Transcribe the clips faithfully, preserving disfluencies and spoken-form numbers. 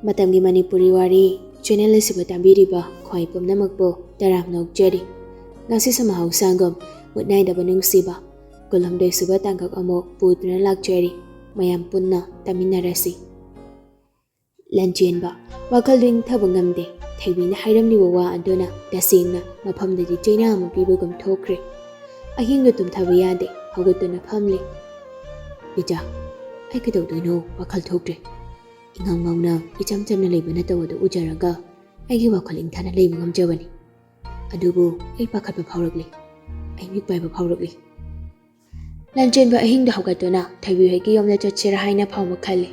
ꯃꯇꯝꯒꯤ ꯃꯅꯤꯄꯨꯔꯤ ꯋꯥꯔꯤ ꯆꯦꯅꯦꯜ ꯑꯁꯤꯕꯨ ꯇꯥꯕꯤꯔꯤꯕ ꯈ꯭ꯋꯥꯏ ꯄꯨꯝꯅꯃꯛꯄꯨ ꯇꯔꯥꯝꯅ ꯑꯣꯛꯆꯔꯤ꯫ ꯉꯁꯤꯁꯨ ꯃꯍꯧꯁꯥꯒꯨꯝ ꯃꯨꯠ ꯅꯥꯏꯗꯕ ꯅꯨꯡꯁꯤꯕ ꯀꯨꯟꯍꯨꯝꯗꯣꯏ ꯁꯨꯕ ꯇꯥꯡꯀꯛ ꯑꯃꯨꯛ ꯄꯨꯗꯨꯅ ꯂꯥꯛꯆꯔꯤ꯫ ꯃꯌꯥꯝ ꯄꯨꯟꯅ ꯇꯥꯃꯤꯟꯅꯔꯁꯤ꯫ ꯂꯟꯆꯦꯟꯕ ꯋꯥꯈꯜꯗꯨ ꯏꯪꯊꯕ ꯉꯝꯗꯦ꯫ ꯊꯣꯏꯕꯤꯅ ꯍꯥꯏꯔꯝꯂꯤꯕ ꯋꯥ ꯑꯗꯨꯅ ꯇꯁꯦꯡꯅ ꯃꯐꯝꯗꯨꯗꯤ ꯆꯩꯅꯥ ꯑꯃ ꯄꯤꯕꯒꯨꯝ ꯊꯣꯛꯈ꯭ꯔꯦ꯫ ꯑꯍꯤꯡꯗ ꯇꯨꯝꯊꯕ ꯌꯥꯗꯦ꯫ ꯍꯧꯒꯠꯇꯨꯅ ꯐꯝꯂꯦ꯫ "ꯏꯆꯥ, ꯑꯩ ꯀꯩꯗꯧꯗꯣꯏꯅꯣ ꯋꯥꯈꯜ ꯊꯣꯛꯇ꯭ꯔꯦ꯫ ꯏꯉꯥꯎ ꯉꯥꯎꯅ ꯏꯆꯝ ꯆꯝꯅ ꯂꯩꯕ ꯅꯠꯇꯧ ꯑꯗꯨ ꯎꯖꯔꯒ ꯑꯩꯒꯤ ꯋꯥꯈꯜ ꯏꯪꯊꯅ ꯂꯩꯕ ꯉꯝꯖꯕꯅꯤ꯫ ꯑꯗꯨꯕꯨ ꯑꯩ ꯄꯥꯈꯠꯄ ꯐꯥꯎꯔꯛꯂꯤ꯫ ꯑꯩ ꯃꯤꯠ ꯄꯥꯏꯕ ꯐꯥꯎꯔꯛꯂꯤ꯫" ꯂꯟꯆꯦꯟꯕ ꯑꯍꯤꯡꯗ ꯍꯧꯒꯠꯇꯨꯅ ꯊꯣꯏꯕꯤ ꯍꯣꯏꯒꯤ ꯌꯨꯝꯗ ꯆꯠꯁꯤꯔꯥ ꯍꯥꯏꯅ ꯐꯥꯎꯕ ꯈꯜꯂꯤ꯫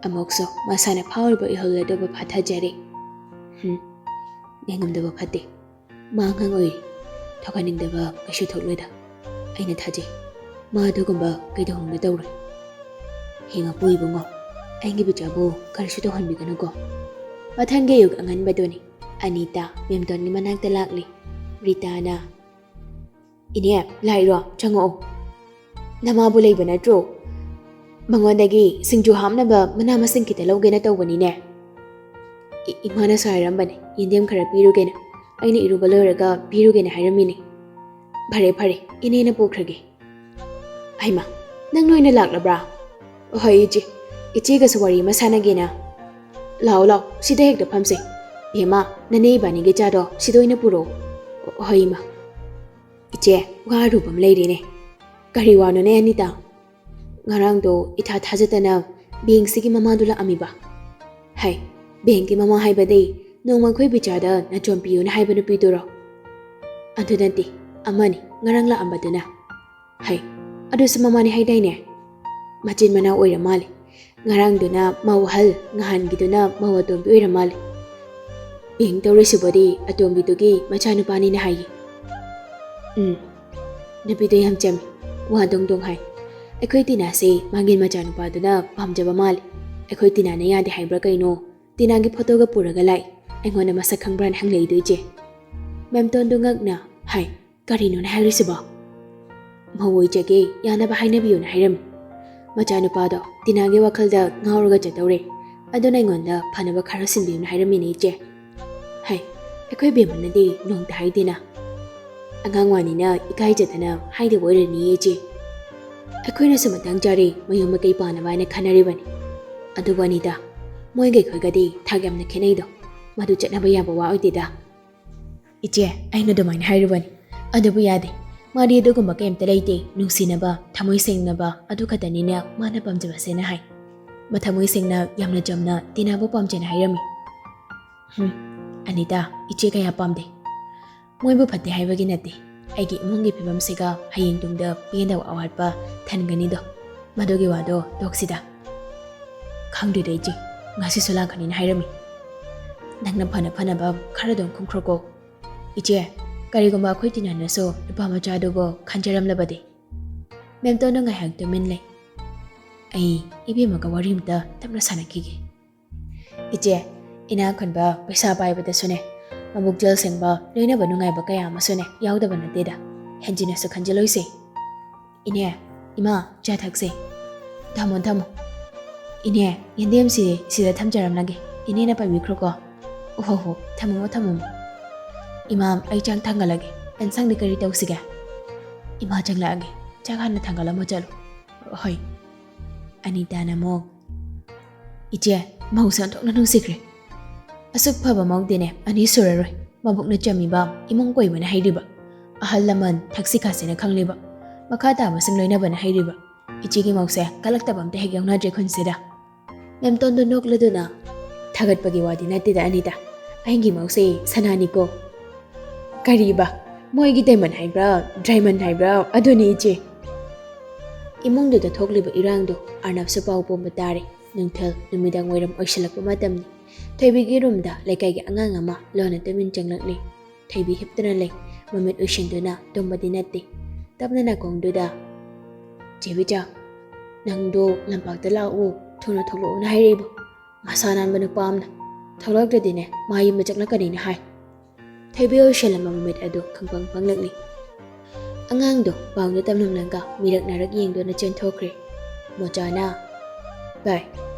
ꯑꯃꯨꯛꯁꯨ ꯃꯁꯥꯅ ꯐꯥꯎꯔꯤꯕ ꯏꯍꯨꯜ ꯑꯗꯨꯕꯨ ꯐꯥꯊꯖꯔꯤ꯫ "ꯍꯨꯝ, ꯉꯥꯏꯉꯝꯗꯕ ꯐꯠꯇꯦ꯫ ꯃꯥ ꯑꯉꯥꯡ ꯑꯣꯏꯔꯤ꯫ ꯊꯣꯛꯍꯟꯅꯤꯡꯗꯕ ꯀꯩꯁꯨ ꯊꯣꯛꯂꯣꯏꯗ꯫ ꯑꯩꯅ ꯊꯥꯖꯩ꯫ ꯃꯥ ꯑꯗꯨꯒꯨꯝꯕ ꯀꯩꯗꯧꯅꯨꯡꯗ ꯇꯧꯔꯣꯏ꯫ ꯍꯦ ꯃꯄꯨ ꯏꯕꯨꯡꯉꯣ, ꯑꯩꯒꯤ ꯕꯤꯆꯥꯕꯨ ꯀꯔꯤꯁꯨ ꯇꯧꯍꯟꯕꯤꯒꯅꯨꯀꯣ꯫" ꯃꯊꯪꯒꯤ ꯑꯌꯨꯛ ꯑꯉꯟꯕꯗꯨꯅꯤ꯫ ꯑꯅꯤꯇꯥ ꯃꯦꯝꯇꯣꯟꯒꯤ ꯃꯅꯥꯛꯇ ꯂꯥꯛꯂꯤ꯫ ꯔꯤꯇꯥꯅ, "ꯏꯅꯦ, ꯂꯥꯛꯏꯔꯣ? ꯆꯪꯉꯛꯑꯣ꯫ ꯅꯃꯥꯕꯨ ꯂꯩꯕ ꯅꯠꯇ꯭ꯔꯣ? ꯃꯉꯣꯟꯗꯒꯤ ꯁꯤꯡꯖꯨ ꯍꯥꯞꯅꯕ ꯃꯅꯥ ꯃꯁꯤꯡ ꯈꯤꯇ ꯂꯧꯒꯦꯅ ꯇꯧꯕꯅꯤꯅꯦ꯫ ꯏ-, ꯏꯃꯥꯅꯁꯨ ꯍꯥꯏꯔꯝꯕꯅꯦ, ꯌꯦꯟꯗꯦꯝ ꯈꯔ ꯄꯤꯔꯨꯒꯦꯅ꯫ ꯑꯩꯅ ꯏꯔꯨꯕ ꯂꯣꯏꯔꯒ ꯄꯤꯔꯨꯒꯦꯅ ꯍꯥꯏꯔꯝꯃꯤꯅꯦ꯫" "ꯐꯔꯦ, ꯐꯔꯦ, ꯏꯅꯦꯅ ꯄꯨꯈ꯭ꯔꯒꯦ꯫" "ꯍꯩꯃꯥ, ꯅꯪ ꯂꯣꯏꯅ ꯂꯥꯛꯂꯕ꯭ꯔꯥ?" "ꯍꯣꯏ, ꯏꯆꯦ꯫ ꯏꯆꯦꯒꯁꯨ ꯋꯥꯔꯤ ꯑꯃ ꯁꯥꯟꯅꯒꯦꯅ꯫" "ꯂꯥꯛꯑꯣ, ꯂꯥꯛꯑꯣ, ꯁꯤꯗ ꯍꯦꯛꯇ ꯐꯝꯁꯦ꯫ ꯕꯦꯝꯃ, ꯅꯅꯦ ꯏꯕꯥꯅꯤꯒꯤ ꯆꯥꯗꯣ ꯁꯤꯗ ꯑꯣꯏꯅ ꯄꯨꯔꯛꯑꯣ꯫" "ꯍꯣꯏ, ꯏꯃꯥ꯫" "ꯏꯆꯦ, ꯋꯥ ꯑꯔꯨꯕ ꯑꯃ ꯂꯩꯔꯦꯅꯦ꯫" "ꯀꯔꯤ ꯋꯥꯅꯣꯅꯦ, ꯑꯅꯤꯇꯥ?" "ꯉꯔꯥꯡꯗꯣ ꯏꯊꯥ ꯊꯥꯖꯗꯅ ꯕꯦꯡꯁꯤꯒꯤ ꯃꯃꯥꯗꯨ ꯂꯥꯛꯑꯝꯃꯤꯕ꯫" "ꯍꯥꯏ, ꯕꯦꯡꯀꯤ ꯃꯃꯥ ꯍꯥꯏꯕꯗꯤ ꯅꯣꯡꯃ ꯑꯩꯈꯣꯏ ꯕꯤꯆꯥꯗ ꯅꯥꯆꯣꯝ ꯄꯤꯌꯨꯅ ꯍꯥꯏꯕ ꯅꯨꯄꯤꯗꯨꯔꯣ?" "ꯑꯗꯨ ꯅꯠꯇꯦ, ꯑꯃꯅꯤ ꯉꯔꯥꯡ ꯂꯥꯛꯑꯝꯕꯗꯨꯅ꯫" "ꯍꯩ, ꯑꯗꯨꯁꯨ ꯃꯃꯥꯅꯤ ꯍꯥꯏꯗꯥꯏꯅꯦ?" "ꯃꯆꯤꯟ ꯃꯅꯥꯎ ꯑꯣꯏꯔ ꯃꯥꯜꯂꯦ꯫ ꯉꯔꯥꯡꯗꯨꯅ ꯃꯧ ꯑꯍꯜ, ꯅꯍꯥꯟꯒꯤꯗꯨꯅ ꯃꯧ ꯑꯇꯣꯝꯕꯤ ꯑꯣꯏꯔ ꯃꯥꯜꯂꯦ꯫ ꯕꯦꯡ ꯇꯧꯔꯤꯁꯤꯕꯨꯗꯤ ꯑꯇꯣꯝꯕꯤꯗꯨꯒꯤ ꯃꯆꯥꯅꯨꯄꯥꯅꯤꯅ ꯍꯥꯏꯌꯦ꯫" "ꯎꯝ, ꯅꯨꯄꯤꯗꯣ ꯌꯥꯝ ꯆꯝꯃꯤ, ꯋꯥ ꯗꯣꯡ ꯗꯣꯡ ꯍꯥꯏ꯫ ꯑꯩꯈꯣꯏ ꯇꯤꯅꯥꯁꯦ ꯃꯥꯡꯒꯤꯟ ꯃꯆꯥꯅꯨꯄꯥꯗꯨꯅ ꯄꯥꯝꯖꯕ ꯃꯥꯜꯂꯦ꯫ ꯑꯩꯈꯣꯏ ꯇꯤꯅꯥꯅ ꯌꯥꯗꯦ ꯍꯥꯏꯕ꯭ꯔꯥ ꯀꯩꯅꯣ, ꯇꯤꯅꯥꯒꯤ ꯐꯣꯇꯣꯒ ꯄꯨꯔꯒ ꯂꯥꯛꯏ꯫ ꯑꯩꯉꯣꯟꯗ ꯃꯁꯛ ꯈꯪꯕ꯭ꯔꯥꯅ ꯍꯪꯂꯛꯏꯗꯣ, ꯏꯆꯦ꯫" ꯃꯦꯝꯇꯣꯟꯗꯨ ꯉꯛꯅ, "ꯍꯥꯏ, ꯀꯔꯤꯅꯣꯅꯦ ꯍꯥꯏꯔꯤꯁꯤꯕꯣ?" "ꯃꯧ ꯑꯣꯏꯖꯒꯦ, ꯌꯥꯅꯕ ꯍꯥꯏꯅꯕꯤꯌꯨꯅ ꯍꯥꯏꯔꯝꯃꯤ꯫ ꯃꯆꯥꯅꯨꯄꯥꯗꯣ ꯇꯤꯅꯥꯒꯤ ꯋꯥꯈꯜꯗ ꯉꯥꯎꯔꯒ ꯆꯠꯇꯧꯔꯦ꯫ ꯑꯗꯨꯅ ꯑꯩꯉꯣꯟꯗ ꯐꯅꯕ ꯈꯔ ꯁꯤꯟꯕꯤꯌꯨꯅ ꯍꯥꯏꯔꯝꯃꯤꯅꯦ ꯏꯆꯦ꯫ ꯍꯩ, ꯑꯩꯈꯣꯏ ꯕꯦꯝꯃꯅꯗꯤ ꯅꯣꯡꯇ ꯍꯥꯏꯗꯦꯅ꯫ ꯑꯉꯥꯡ ꯋꯥꯅꯤꯅ ꯏꯀꯥꯏꯖꯗꯅ ꯍꯥꯏꯗꯕ ꯑꯣꯏꯔꯅꯤꯌꯦ ꯏꯆꯦ꯫ ꯑꯩꯈꯣꯏꯅꯁꯨ ꯃꯇꯥꯡ ꯆꯥꯔꯦ ꯃꯌꯨꯝ ꯃꯀꯩ ꯄꯥꯟꯅꯕ ꯍꯥꯏꯅ ꯈꯟꯅꯔꯤꯕꯅꯤ꯫ ꯑꯗꯨꯕꯨ ꯑꯅꯤꯗ, ꯃꯣꯏꯒ ꯑꯩꯈꯣꯏꯒꯗꯤ ꯊꯥꯛ ꯌꯥꯝꯅ ꯈꯦꯠꯅꯩꯗꯣ꯫ ꯃꯗꯨ ꯆꯠꯅꯕ ꯌꯥꯕ ꯋꯥ ꯑꯣꯏꯗꯦꯗ꯫ ꯏꯆꯦ, ꯑꯩꯅ ꯑꯗꯨꯃꯥꯏꯅ ꯍꯥꯏꯔꯨꯕꯅꯤ꯫ ꯑꯗꯨꯕꯨ ꯌꯥꯗꯦ꯫ ꯃꯥꯗꯤ ꯑꯗꯨꯒꯨꯝꯕ ꯀꯩꯝꯇ ꯂꯩꯇꯦ꯫ ꯅꯨꯡꯁꯤꯅꯕ, ꯊꯃꯣꯏ ꯁꯦꯡꯅꯕ, ꯑꯗꯨ ꯈꯛꯇꯅꯤꯅꯦ ꯃꯥꯅ ꯄꯥꯝꯖꯕꯁꯦꯅ ꯍꯥꯏ꯫ ꯃꯊꯃꯣꯏ ꯁꯦꯡꯅ, ꯌꯥꯝꯅ ꯆꯝꯅ ꯇꯤꯟꯅꯕ ꯄꯥꯝꯖꯩꯅ ꯍꯥꯏꯔꯝꯃꯤ꯫ ꯍꯨꯝ, ꯑꯅꯤꯇꯥ, ꯏꯆꯦ ꯀꯌꯥ ꯄꯥꯝꯗꯦ꯫ ꯃꯣꯏꯕꯨ ꯐꯠꯇꯦ ꯍꯥꯏꯕꯒꯤ ꯅꯠꯇꯦ꯫ ꯑꯩꯒꯤ ꯏꯃꯨꯡꯒꯤ ꯐꯤꯕꯝꯁꯤꯒ ꯍꯌꯦꯡ ꯇꯨꯡꯗ ꯄꯦꯟꯗꯕ ꯑꯋꯥꯠꯄ ꯊꯟꯒꯅꯤꯗꯣ꯫ ꯃꯗꯨꯒꯤ ꯋꯥꯗꯣ ꯇꯣꯛꯁꯤꯗ꯫ ꯈꯪꯗꯦꯗ ꯏꯆꯦ, ꯉꯁꯤꯁꯨ ꯂꯥꯛꯀꯅꯤꯅ ꯍꯥꯏꯔꯝꯃꯤ꯫ ꯅꯪꯅ ꯐꯅ ꯐꯅꯕ ꯈꯔ ꯑꯗꯨꯝ ꯈꯨꯝꯈ꯭ꯔꯣꯀꯣ꯫ ꯏꯆꯦ, ꯀꯔꯤꯒꯨꯝꯕ ꯑꯩꯈꯣꯏ ꯇꯤꯟꯅꯅꯁꯨ ꯅꯨꯄꯥ ꯃꯆꯥꯗꯨꯕꯨ ꯈꯟꯖꯔꯝꯂꯕꯗꯤ? ꯃꯦꯝꯇꯣꯟꯗꯣ ꯉꯥꯏꯍꯥꯛ ꯇꯨꯃꯤꯟ ꯂꯩ꯫ ꯑꯩ ꯏꯕꯦꯝꯃꯒ ꯋꯥꯔꯤ ꯑꯃꯇ ꯇꯞꯅ ꯁꯥꯟꯅꯈꯤꯒꯦ꯫ ꯏꯆꯦ, ꯏꯅꯥꯛ ꯈꯨꯟꯕ, ꯄꯩꯁꯥ ꯄꯥꯏꯕꯗꯁꯨꯅꯦ, ꯃꯕꯨꯛꯆꯦꯜ ꯁꯦꯡꯕ, ꯂꯣꯏꯅꯕ ꯅꯨꯡꯉꯥꯏꯕ ꯀꯌꯥ ꯑꯃꯁꯨꯅꯦ ꯌꯥꯎꯗꯕ ꯅꯠꯇꯦꯗ꯫ ꯍꯦꯟꯖꯤꯟꯅꯁꯨ ꯈꯟꯖꯤꯜꯂꯣꯏꯁꯦ꯫ ꯏꯅꯦ, ꯏꯃꯥ, ꯆꯥ ꯊꯛꯁꯦ꯫ ꯊꯝꯃꯣ, ꯊꯝꯃꯣ꯫ ꯏꯅꯦ, ꯌꯦꯟꯗꯦꯝꯁꯤ ꯁꯤꯗ ꯊꯝꯖꯔꯝꯂꯒꯦ꯫ ꯏꯅꯦꯅ ꯄꯥꯏꯕꯤꯈ꯭ꯔꯣꯀꯣ꯫ ꯑꯣꯍꯣ ꯍꯣ, ꯊꯝꯃꯝꯃꯣ, ꯊꯝꯃꯝꯃꯣ꯫ ꯏꯃꯥ, ꯑꯩ ꯆꯥꯛ ꯊꯥꯡꯒꯠꯂꯒꯦ꯫ ꯑꯦꯟꯁꯥꯡꯗꯤ ꯀꯔꯤ ꯇꯧꯁꯤꯒꯦ? ꯏꯃꯥ ꯆꯪꯂꯛꯑꯒꯦ꯫ ꯆꯥꯛ ꯍꯥꯟꯅ ꯊꯥꯡꯒꯠꯂꯝꯃꯣ ꯆꯠꯂꯣ꯫ ꯍꯣꯏ꯫ ꯑꯅꯤꯇꯥꯅ ꯑꯃꯨꯛ, "ꯏꯆꯦ, ꯃꯧꯁꯦ ꯑꯣꯟꯊꯣꯛꯅ ꯅꯨꯡꯁꯤꯈ꯭ꯔꯦ꯫ ꯑꯁꯨꯛ ꯐꯕ ꯃꯧꯗꯤꯅꯦ ꯑꯅꯤ ꯁꯨꯔꯔꯣꯏ꯫ ꯃꯕꯨꯛꯅ ꯆꯝꯃꯤꯕ, ꯏꯃꯨꯡ ꯀꯣꯏꯕꯅ ꯍꯩꯔꯤꯕ, ꯑꯍꯜ ꯂꯃꯟ ꯊꯛꯁꯤ ꯈꯥꯁꯤꯅ ꯈꯪꯂꯤꯕ, ꯃꯈꯥ ꯇꯥꯕꯁꯤꯡ ꯂꯣꯏꯅꯕꯅ ꯍꯩꯔꯤꯕ꯫ ꯏꯆꯦꯒꯤ ꯃꯧꯁꯦ ꯀꯜꯂꯛꯇꯕ ꯑꯝꯇ ꯍꯦꯛ ꯌꯥꯎꯅꯗ꯭ꯔꯦ ꯈꯨꯟꯁꯤꯗ꯫" ꯃꯦꯝꯇꯣꯟꯗꯣ ꯅꯣꯛꯂꯗꯨꯅ, "ꯊꯥꯒꯠꯄꯒꯤ ꯋꯥꯗꯤ ꯅꯠꯇꯦꯗ ꯑꯅꯤꯇꯥ, ꯑꯩꯒꯤ ꯃꯧꯁꯦ ꯁꯅꯥꯅꯤꯀꯣ꯫ ꯀꯔꯤꯕ? ꯃꯣꯏꯒꯤ diamond ꯍꯥꯏꯕ꯭ꯔꯥ, diamond ꯍꯥꯏꯕ꯭ꯔꯥ, ꯑꯗꯨꯅꯤ ꯏꯆꯦ꯫" ꯏꯃꯨꯡꯗꯨꯗ ꯊꯣꯛꯂꯤꯕ ꯏꯔꯥꯡꯗꯣ ꯑꯔꯅꯕꯁꯨ ꯄꯥꯎ ꯄꯨꯝꯕ ꯇꯥꯔꯦ꯫ ꯅꯨꯡꯊꯤꯜ ꯅꯨꯃꯤꯗꯥꯡ ꯋꯥꯏꯔꯝ ꯑꯣꯏꯁꯤꯜꯂꯛꯄ ꯃꯇꯝꯅꯤ꯫ ꯊꯣꯏꯕꯤꯒꯤ ꯔꯨꯝꯗ ꯂꯩꯀꯥꯏꯒꯤ ꯑꯉꯥꯡ ꯑꯃ ꯂꯣꯟꯅ ꯇꯨꯃꯤꯟ ꯆꯪꯂꯛꯂꯤ꯫ ꯊꯣꯏꯕꯤ ꯍꯤꯞꯇꯨꯅ ꯂꯩ꯫ ꯃꯃꯤꯠ ꯎꯏꯁꯤꯟꯗꯨꯅ ꯇꯨꯝꯕꯗꯤ ꯅꯠꯇꯦ꯫ ꯇꯞꯅ ꯅꯥꯀꯣꯡꯗꯨꯗ, "ꯆꯦ ꯕꯤꯇꯥ, ꯅꯪꯗꯣ ꯂꯝꯄꯥꯛꯇ ꯂꯥꯛꯎ, ꯊꯨꯅ ꯊꯣꯛꯂꯛꯎꯅ ꯍꯥꯏꯔꯛꯏꯕꯣ꯫ ꯃꯁꯥ ꯅꯥꯟꯕ ꯅꯨꯄꯥ ꯑꯃꯅ꯫ ꯊꯣꯛꯂꯛꯇ꯭ꯔꯗꯤꯅꯦ, ꯃꯥ ꯌꯨꯝꯗ ꯆꯪꯂꯛꯀꯅꯤꯅ ꯍꯥꯏ꯫" ꯊꯣꯏꯕꯤ ꯑꯣꯏꯁꯤꯜꯂꯝꯕ ꯃꯃꯤꯠ ꯑꯗꯨ ꯈꯪꯄꯪ ꯄꯪꯂꯛꯂꯤ꯫ ꯑꯉꯥꯡꯗꯣ ꯄꯥꯎꯗ ꯇꯝꯂꯝꯂꯒ ꯃꯤꯔꯛ ꯅꯥꯔꯛ ꯌꯦꯡꯗꯨꯅ ꯆꯦꯟꯊꯣꯛꯈ꯭ꯔꯦ꯫ ꯃꯣꯆꯥꯅ, "ꯚꯥꯏ,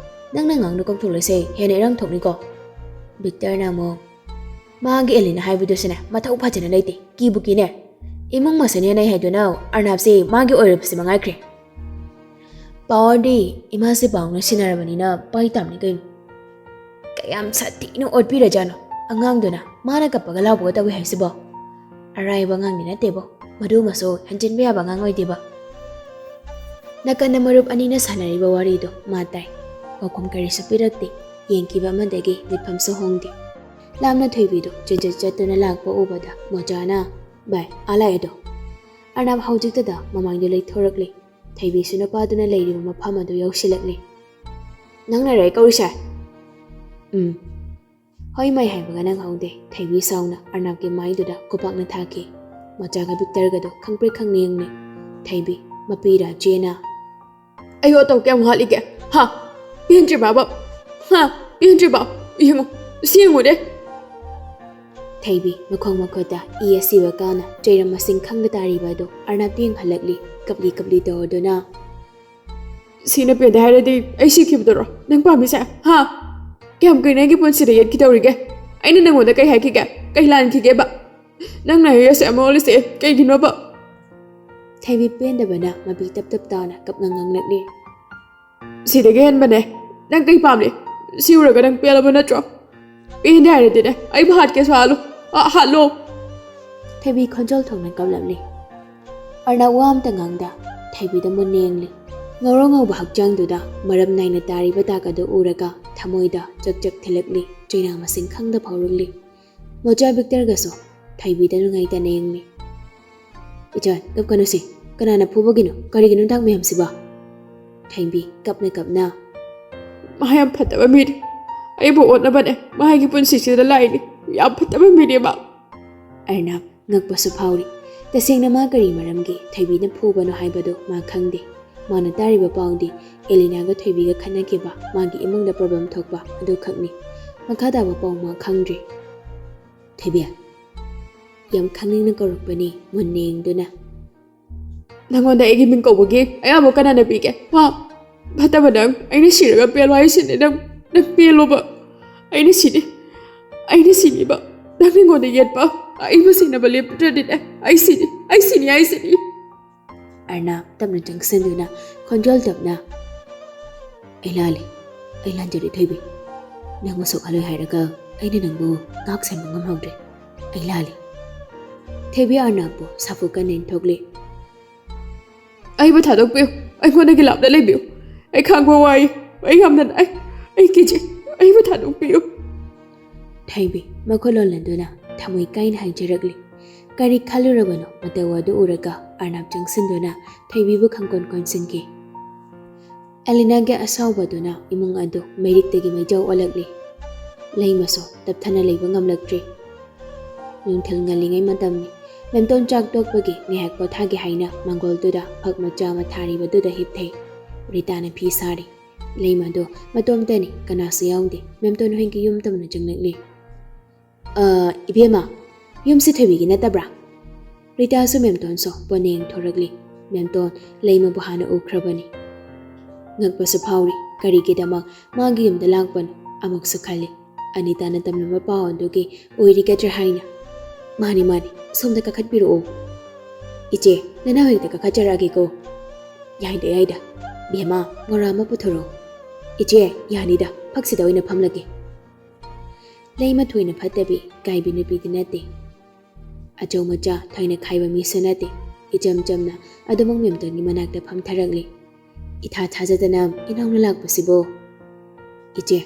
"ꯅꯪꯅ ꯉꯥꯡꯗꯣ ꯀꯧꯊꯣꯛꯂꯁꯦ, ꯍꯦꯟꯅ ꯏꯔꯥꯡ ꯊꯣꯛꯅꯤꯀꯣ?" ꯕꯤꯛꯇꯔꯅ ꯑꯃꯨꯛ, "ꯃꯥꯒꯤ ꯑꯦꯂꯤꯅ ꯍꯥꯏꯕꯗꯨꯁꯨꯅꯦ, ꯃꯊꯧ ꯐꯖꯅ ꯂꯩꯇꯦ, ꯀꯤꯕꯨ ꯀꯤꯅꯦ꯫ ꯏꯃꯨꯡ ꯃꯁꯦꯟ ꯍꯦꯟꯅꯩ ꯍꯥꯏꯗꯨꯅ ꯑꯔꯅꯥꯞꯁꯦ ꯃꯥꯒꯤ ꯑꯣꯏꯔꯕꯁꯦ ꯃꯉꯥꯏꯈ꯭ꯔꯦ꯫ ꯄꯥꯋꯔꯗꯤ ꯏꯃꯥꯁꯦ ꯄꯥꯎꯅ ꯁꯤꯟꯅꯔꯕꯅꯤꯅ ꯄꯥꯏ ꯇꯥꯕꯅꯤ ꯀꯩꯅꯣ꯫ ꯀꯌꯥꯝ ꯁꯥꯊꯤꯅ ꯑꯣꯠꯄꯤꯔꯖꯥꯠꯅꯣ ꯑꯉꯥꯡꯗꯨꯅ, ꯃꯥꯅ ꯀꯞꯄꯒ ꯂꯥꯎꯕꯒ ꯇꯧꯏ ꯍꯥꯏꯁꯤꯕꯣ? ꯑꯔꯥꯏꯕ ꯑꯉꯥꯡꯗꯤ ꯅꯠꯇꯦꯕꯣ, ꯃꯗꯨꯃꯁꯨ ꯍꯟꯖꯤꯟꯕ ꯌꯥꯕ ꯑꯉꯥꯡ ꯑꯣꯏꯗꯦꯕ꯫" ꯅꯥꯀꯟꯗ ꯃꯔꯨꯞ ꯑꯅꯤꯅ ꯁꯥꯟꯅꯔꯤꯕ ꯋꯥꯔꯤꯗꯣ ꯃꯥ ꯇꯥꯏ꯫ ꯄꯥꯎꯈꯨꯝ ꯀꯔꯤꯁꯨ ꯄꯤꯔꯛꯇꯦ꯫ ꯌꯦꯡꯈꯤꯕ ꯑꯃꯗꯒꯤ ꯃꯤꯠꯐꯝꯁꯨ ꯍꯣꯡꯗꯦ꯫ ꯂꯥꯞꯅ ꯊꯣꯏꯕꯤꯗꯣ ꯆꯦꯟꯆꯠ ꯆꯠꯇꯨꯅ ꯂꯥꯛꯄ ꯎꯕꯗ ꯃꯣꯆꯥꯅ, "ꯚꯥꯏ, ꯑꯥ ꯂꯥꯛꯑꯦꯗꯣ꯫" ꯑꯔꯅꯥꯞ ꯍꯧꯖꯤꯛꯇꯗ ꯃꯃꯥꯡꯗ ꯂꯩꯊꯣꯔꯛꯂꯦ꯫ ꯊꯣꯏꯕꯤꯁꯨ ꯅꯨꯄꯥꯗꯨꯅ ꯂꯩꯔꯤꯕ ꯃꯐꯝ ꯑꯗꯨ ꯌꯧꯁꯤꯜꯂꯛꯂꯦ꯫ "ꯅꯪꯅꯔ ꯑꯩ ꯀꯧꯔꯤꯁꯦ?" "ꯎꯝ꯫" ꯍꯣꯏ ꯃꯩ ꯍꯥꯏꯕꯒ ꯅꯪꯍꯧꯗꯦ꯫ ꯊꯣꯏꯕꯤ ꯁꯥꯎꯅ ꯑꯔꯅꯥꯞꯀꯤ ꯃꯥꯏꯗꯨꯗ ꯈꯨꯄꯥꯛꯅ ꯊꯥꯈꯤ꯫ ꯃꯣꯆꯥꯒ ꯕꯤꯛꯇꯔꯒꯗꯣ ꯈꯪꯄ꯭ꯔꯦꯛ ꯈꯪꯅꯤꯡꯅꯤ꯫ ꯊꯣꯏꯕꯤ, ꯃꯄꯤꯔ ꯆꯦꯅ, "ꯑꯩ ꯑꯣꯠꯇꯧ ꯀꯌꯥꯝ ꯋꯥꯠꯂꯤꯒꯦ? ꯍꯥ? ꯄꯦꯟꯗ꯭ꯔꯤꯕꯕ? ꯍꯥ? ꯄꯦꯟꯗ꯭ꯔꯤꯕ? ꯌꯦꯡꯉꯨ, ꯁꯤ ꯌꯦꯡꯉꯨꯅꯦ꯫" ꯊꯣꯏꯕꯤ ꯃꯈꯣꯡ ꯃꯈꯨꯠꯇ ꯏ ꯑꯁꯤꯕ ꯀꯥꯅ ꯆꯩꯔꯝ ꯃꯁꯤꯡ ꯈꯪꯗ ꯇꯥꯔꯤꯕ ꯑꯗꯨ ꯑꯔꯅꯥꯞꯇ ꯌꯦꯡꯍꯜꯂꯛꯂꯤ꯫ ꯀꯞꯂꯤ ꯀꯞꯂꯤ ꯇꯧꯗꯨꯅ, "ꯁꯤꯅ ꯄꯦꯟꯗꯦ ꯍꯥꯏꯔꯗꯤ ꯑꯩ ꯁꯤꯈꯤꯕꯗꯨꯔꯣ ꯅꯪ ꯄꯥꯝꯃꯤꯁꯦ? ꯍꯥ? ꯀꯌꯥꯝ ꯀꯨꯏꯅ ꯑꯩꯒꯤ ꯄꯨꯟꯁꯤꯗ ꯌꯦꯠꯈꯤꯗꯧꯔꯤꯒꯦ? ꯑꯩꯅ ꯅꯪꯉꯣꯟꯗ ꯀꯩ ꯍꯥꯏꯈꯤꯒꯦ? ꯀꯩ ꯂꯥꯟꯈꯤꯒꯦꯕ? ꯅꯪꯅ ꯑꯩ ꯑꯁꯦ ꯑꯃ ꯑꯣꯜꯂꯤꯁꯦ ꯀꯩꯒꯤꯅꯣꯕ?" ꯊꯣꯏꯕꯤ ꯄꯦꯟꯗꯕꯅ ꯃꯄꯤ ꯇꯞ ꯇꯞ ꯇꯥꯅ ꯀꯞꯅ ꯉꯥꯡꯂꯛꯂꯤ꯫ "ꯁꯤꯗꯒꯤ ꯍꯦꯟꯕꯅꯦ ꯅꯪ ꯀꯩ ꯄꯥꯝꯂꯤ? ꯁꯤ ꯎꯔꯒ ꯅꯪ ꯄꯦꯜꯂꯕ ꯅꯠꯇ꯭ꯔꯣ? ꯄꯦꯟꯗꯦ ꯍꯥꯏꯔꯗꯤꯅꯦ ꯑꯩꯕꯨ ꯍꯥꯠꯀꯦꯁꯨ ꯍꯥꯠꯂꯨ꯫ ꯑ, ꯍꯥꯠꯂꯣ!" ꯊꯣꯏꯕꯤ ꯈꯣꯟꯖꯦꯜ ꯊꯣꯛꯅ ꯀꯞꯂꯝꯂꯤ꯫ ꯑꯔꯅꯥꯞ ꯋꯥ ꯑꯝꯇ ꯉꯥꯡꯗ ꯊꯣꯏꯕꯤꯗ ꯃꯨꯟꯅ ꯌꯦꯡꯂꯤ꯫ ꯉꯧꯔꯣꯛ ꯉꯧꯕ ꯍꯛꯆꯥꯡꯗꯨꯗ ꯃꯔꯝ ꯅꯥꯏꯅ ꯇꯥꯔꯤꯕ ꯗꯥꯛ ꯑꯗꯨ ꯎꯔꯒ ꯊꯃꯣꯏꯗ ꯆꯛ ꯆꯛ ꯊꯤꯜꯂꯛꯂꯤ꯫ ꯆꯩꯅꯥ ꯃꯁꯤꯡ ꯈꯪꯗ ꯐꯥꯎꯔꯛꯂꯤ꯫ ꯃꯣꯆꯥ ꯕꯤꯛꯇꯔꯒꯁꯨ ꯊꯣꯏꯕꯤꯗ ꯅꯨꯡꯉꯥꯏꯇꯅ ꯌꯦꯡꯂꯤ꯫ "ꯏꯆꯟ, ꯀꯞꯀꯅꯨꯁꯦ꯫ ꯀꯅꯥꯅ ꯐꯨꯕꯒꯤꯅꯣ? ꯀꯔꯤꯒꯤꯅꯣ ꯗꯥꯛ ꯃꯌꯥꯝꯁꯤꯕꯣ?" ꯊꯣꯏꯕꯤ ꯀꯞꯅ ꯀꯞꯅ, "ꯃꯥ ꯌꯥꯝ ꯐꯠꯇꯕ ꯃꯤꯅꯤ꯫ ꯑꯩꯕꯨ ꯑꯣꯠꯅꯕꯅꯦ ꯃꯥꯒꯤ ꯄꯨꯟꯁꯤꯁꯤꯗ ꯂꯥꯛꯏꯅꯤ꯫ ꯌꯥꯝ ꯐꯠꯇꯕ ꯃꯤꯅꯦ ꯃꯥ꯫" ꯑꯔꯅꯥꯞ ꯉꯛꯄꯁꯨ ꯐꯥꯎꯔꯤ꯫ ꯇꯁꯦꯡꯅ ꯃꯥ ꯀꯔꯤ ꯃꯔꯝꯒꯤ ꯊꯣꯏꯕꯤꯅ ꯐꯨꯕꯅꯣ ꯍꯥꯏꯕꯗꯨ ꯃꯥ ꯈꯪꯗꯦ꯫ ꯃꯥꯅ ꯇꯥꯔꯤꯕ ꯄꯥꯎꯗꯤ ꯑꯦꯂꯤꯅꯥꯒ ꯊꯣꯏꯕꯤꯒ ꯈꯠꯅꯈꯤꯕ, ꯃꯥꯒꯤ ꯏꯃꯨꯡꯗ ꯄ꯭ꯔꯣꯕ꯭ꯂꯦꯝ ꯊꯣꯛꯄ ꯑꯗꯨꯈꯛꯅꯤ꯫ ꯃꯈꯥ ꯇꯥꯕ ꯄꯥꯎ ꯃꯥ ꯈꯪꯗ꯭ꯔꯤ꯫ "ꯊꯣꯏꯕꯤ꯫" ꯌꯥꯝ ꯈꯪꯅꯤꯡꯅ ꯀꯧꯔꯛꯄꯅꯤ ꯃꯨꯟꯅ ꯌꯦꯡꯗꯨꯅ꯫ "ꯅꯪꯉꯣꯟꯗ ꯑꯩꯒꯤ ꯃꯤꯡ ꯀꯧꯕꯒꯤ ꯑꯌꯥꯕ ꯀꯅꯥꯅ ꯄꯤꯒꯦ? ꯍꯥ? ꯐꯠꯇꯕ ꯅꯪ, ꯑꯩꯅ ꯁꯤꯔꯒ ꯄꯦꯜꯂꯣ ꯍꯥꯏꯁꯤꯅꯦ꯫ ꯅꯪ, ꯅꯪ ꯄꯦꯜꯂꯣꯕ꯫ ꯑꯩꯅ ꯁꯤꯅꯤ, ꯑꯩꯅ ꯁꯤꯅꯤꯕ꯫ ꯅꯪ ꯑꯩꯉꯣꯟꯗ ꯌꯦꯠꯄ, ꯑꯩꯕꯨ ꯁꯤꯅꯕ ꯂꯦꯞꯇ꯭ꯔꯗꯤꯅꯦ, ꯑꯩ ꯁꯤꯅꯤ, ꯑꯩ ꯁꯤꯅꯤ, ꯑꯩ ꯁꯤꯅꯤ꯫ ꯑꯔꯅꯥꯕ ꯇꯞꯅ ꯆꯪꯁꯤꯟꯗꯨꯅ ꯈꯣꯟꯖꯦꯜ ꯇꯞꯅ, "ꯑꯩ ꯂꯥꯜꯂꯦ, ꯑꯩ ꯂꯥꯟꯖꯔꯦ ꯊꯣꯏꯕꯤ꯫ ꯅꯪꯕꯨ ꯁꯣꯛꯍꯜꯂꯣꯏ ꯍꯥꯏꯔꯒ ꯑꯩꯅ ꯅꯪꯕꯨ ꯉꯥꯛ ꯁꯦꯟꯕ ꯉꯝꯍꯧꯗ꯭ꯔꯦ꯫ ꯑꯩ ꯂꯥꯜꯂꯦ꯫" ꯊꯣꯏꯕꯤ ꯑꯔꯅꯥꯕꯄꯨ ꯁꯥꯐꯨ ꯀꯟꯅ ꯏꯟꯊꯣꯛꯂꯦ꯫ "ꯑꯩꯕꯨ ꯊꯥꯗꯣꯛꯄꯤꯌꯨ, ꯑꯩꯉꯣꯟꯗꯒꯤ ꯂꯥꯞꯅ ꯂꯩꯕꯤꯌꯨ꯫ ꯑꯩ ꯈꯥꯡꯕ ꯋꯥꯏ, ꯑꯩ ꯌꯥꯝꯅ ꯅꯥꯏ, ꯑꯩ ꯀꯤꯖꯩ, ꯑꯩꯕꯨ ꯊꯥꯗꯣꯛꯄꯤꯌꯨ꯫" ꯊꯣꯏꯕꯤ ꯃꯈꯨꯠ ꯂꯣꯜꯂꯗꯨꯅ ꯊꯃꯣꯏ ꯀꯥꯏꯅ ꯍꯥꯏꯖꯔꯛꯂꯤ꯫ ꯀꯔꯤ ꯈꯜꯂꯨꯔꯕꯅꯣ ꯃꯇꯧ ꯑꯗꯨ ꯎꯔꯒ ꯑꯔꯅꯥꯕ ꯆꯪꯁꯤꯟꯗꯨꯅ ꯊꯣꯏꯕꯤꯕꯨ ꯈꯪꯀꯣꯟ ꯀꯣꯟꯁꯤꯟꯈꯤ꯫ ꯑꯦꯂꯤꯅꯥꯒꯤ ꯑꯁꯥꯎꯕꯗꯨꯅ ꯏꯃꯨꯡ ꯑꯗꯨ ꯃꯩꯔꯤꯛꯇꯒꯤ ꯃꯩꯖꯥꯎ ꯑꯣꯜꯂꯛꯂꯤ꯫ ꯂꯩꯃꯁꯨ ꯇꯞꯊꯅ ꯂꯩꯕ ꯉꯝꯂꯛꯇ꯭ꯔꯦ꯫ ꯅꯨꯡꯊꯤꯜ ꯉꯜꯂꯤꯉꯩ ꯃꯇꯝꯅꯤ꯫ ꯃꯦꯝꯇꯣꯟ ꯆꯥꯛ ꯇꯣꯛꯄꯒꯤ ꯉꯥꯏꯍꯥꯛ ꯄꯣꯊꯥꯒꯦ ꯍꯥꯏꯅ ꯃꯥꯡꯒꯣꯜꯗꯨꯗ ꯐꯛ ꯃꯆꯥ ꯑꯃ ꯊꯥꯔꯤꯕꯗꯨꯗ ꯍꯤꯞꯊꯩ꯫ ꯔꯤꯇꯥꯅ ꯐꯤ ꯁꯥꯔꯤ꯫ ꯂꯩꯃꯗꯣ ꯃꯇꯣꯝꯇꯅꯤ, ꯀꯅꯥꯁꯨ ꯌꯥꯎꯗꯦ꯫ ꯃꯦꯝꯇꯣꯟ ꯍꯣꯏꯒꯤ ꯌꯨꯝ ꯇꯝꯅ ꯆꯪꯂꯛꯂꯤ꯫ "ꯑ, ꯏꯕꯦꯝꯃ, ꯌꯨꯝꯁꯤ ꯊꯣꯏꯕꯤꯒꯤ ꯅꯠꯇꯕ꯭ꯔꯥ?" ꯔꯤꯇꯥꯁꯨ ꯃꯦꯝꯇꯣꯟꯁꯨ ꯄꯣꯟꯅ ꯌꯦꯡꯊꯣꯔꯛꯂꯤ꯫ ꯃꯦꯝꯇꯣꯟ ꯂꯩꯃꯕꯨ ꯍꯥꯟꯅ ꯎꯈ꯭ꯔꯕꯅꯤ꯫ ꯉꯛꯄꯁꯨ ꯐꯥꯎꯔꯤ꯫ ꯀꯔꯤꯒꯤꯗꯃꯛ ꯃꯥꯒꯤ ꯌꯨꯝꯗ ꯂꯥꯛꯄꯅꯣ ꯑꯃꯨꯛꯁꯨ ꯈꯜꯂꯤ꯫ ꯑꯅꯤꯇꯥꯅ ꯇꯝꯂꯝꯕ ꯄꯥꯎ ꯑꯗꯨꯒꯤ ꯑꯣꯏꯔꯤꯒꯗ꯭ꯔꯥ ꯍꯥꯏꯅ꯫ "ꯃꯥꯅꯤ, ꯃꯥꯅꯤ, ꯁꯣꯝꯗ ꯀꯥꯈꯠꯄꯤꯔꯛꯑꯣ꯫ ꯏꯆꯦ, ꯅꯅꯥꯎ ꯍꯦꯛꯇ ꯀꯥꯈꯠꯆꯔꯛꯑꯒꯦꯀꯣ꯫" "ꯌꯥꯏꯗ, ꯌꯥꯏꯗ꯫ ꯕꯦꯝꯃ, ꯃꯣꯔꯥ ꯑꯃ ꯄꯨꯊꯣꯔꯛꯑꯣ꯫" "ꯏꯆꯦ, ꯌꯥꯅꯤꯗ, ꯐꯛꯁꯤꯗ ꯑꯣꯏꯅ ꯐꯝꯂꯒꯦ꯫" ꯂꯩꯃ ꯊꯣꯏꯅ ꯐꯠꯇꯕꯤ, ꯀꯥꯏꯕꯤ ꯅꯨꯄꯤꯗꯤ ꯅꯠꯇꯦ꯫ ꯑꯆꯧ ꯃꯆꯥ ꯊꯣꯏꯅ ꯈꯥꯏꯕ ꯃꯤꯁꯨ ꯅꯠꯇꯦ꯫ ꯏꯆꯝ ꯆꯝꯅ ꯑꯗꯨꯃꯛ ꯃꯦꯝꯇꯣꯟꯒꯤ ꯃꯅꯥꯛꯇ ꯐꯝꯊꯔꯛꯂꯤ꯫ ꯏꯊꯥ ꯊꯥꯖꯗꯅ ꯏꯅꯥꯎꯅ ꯂꯥꯛꯄꯁꯤꯕꯨ꯫ "ꯏꯆꯦ,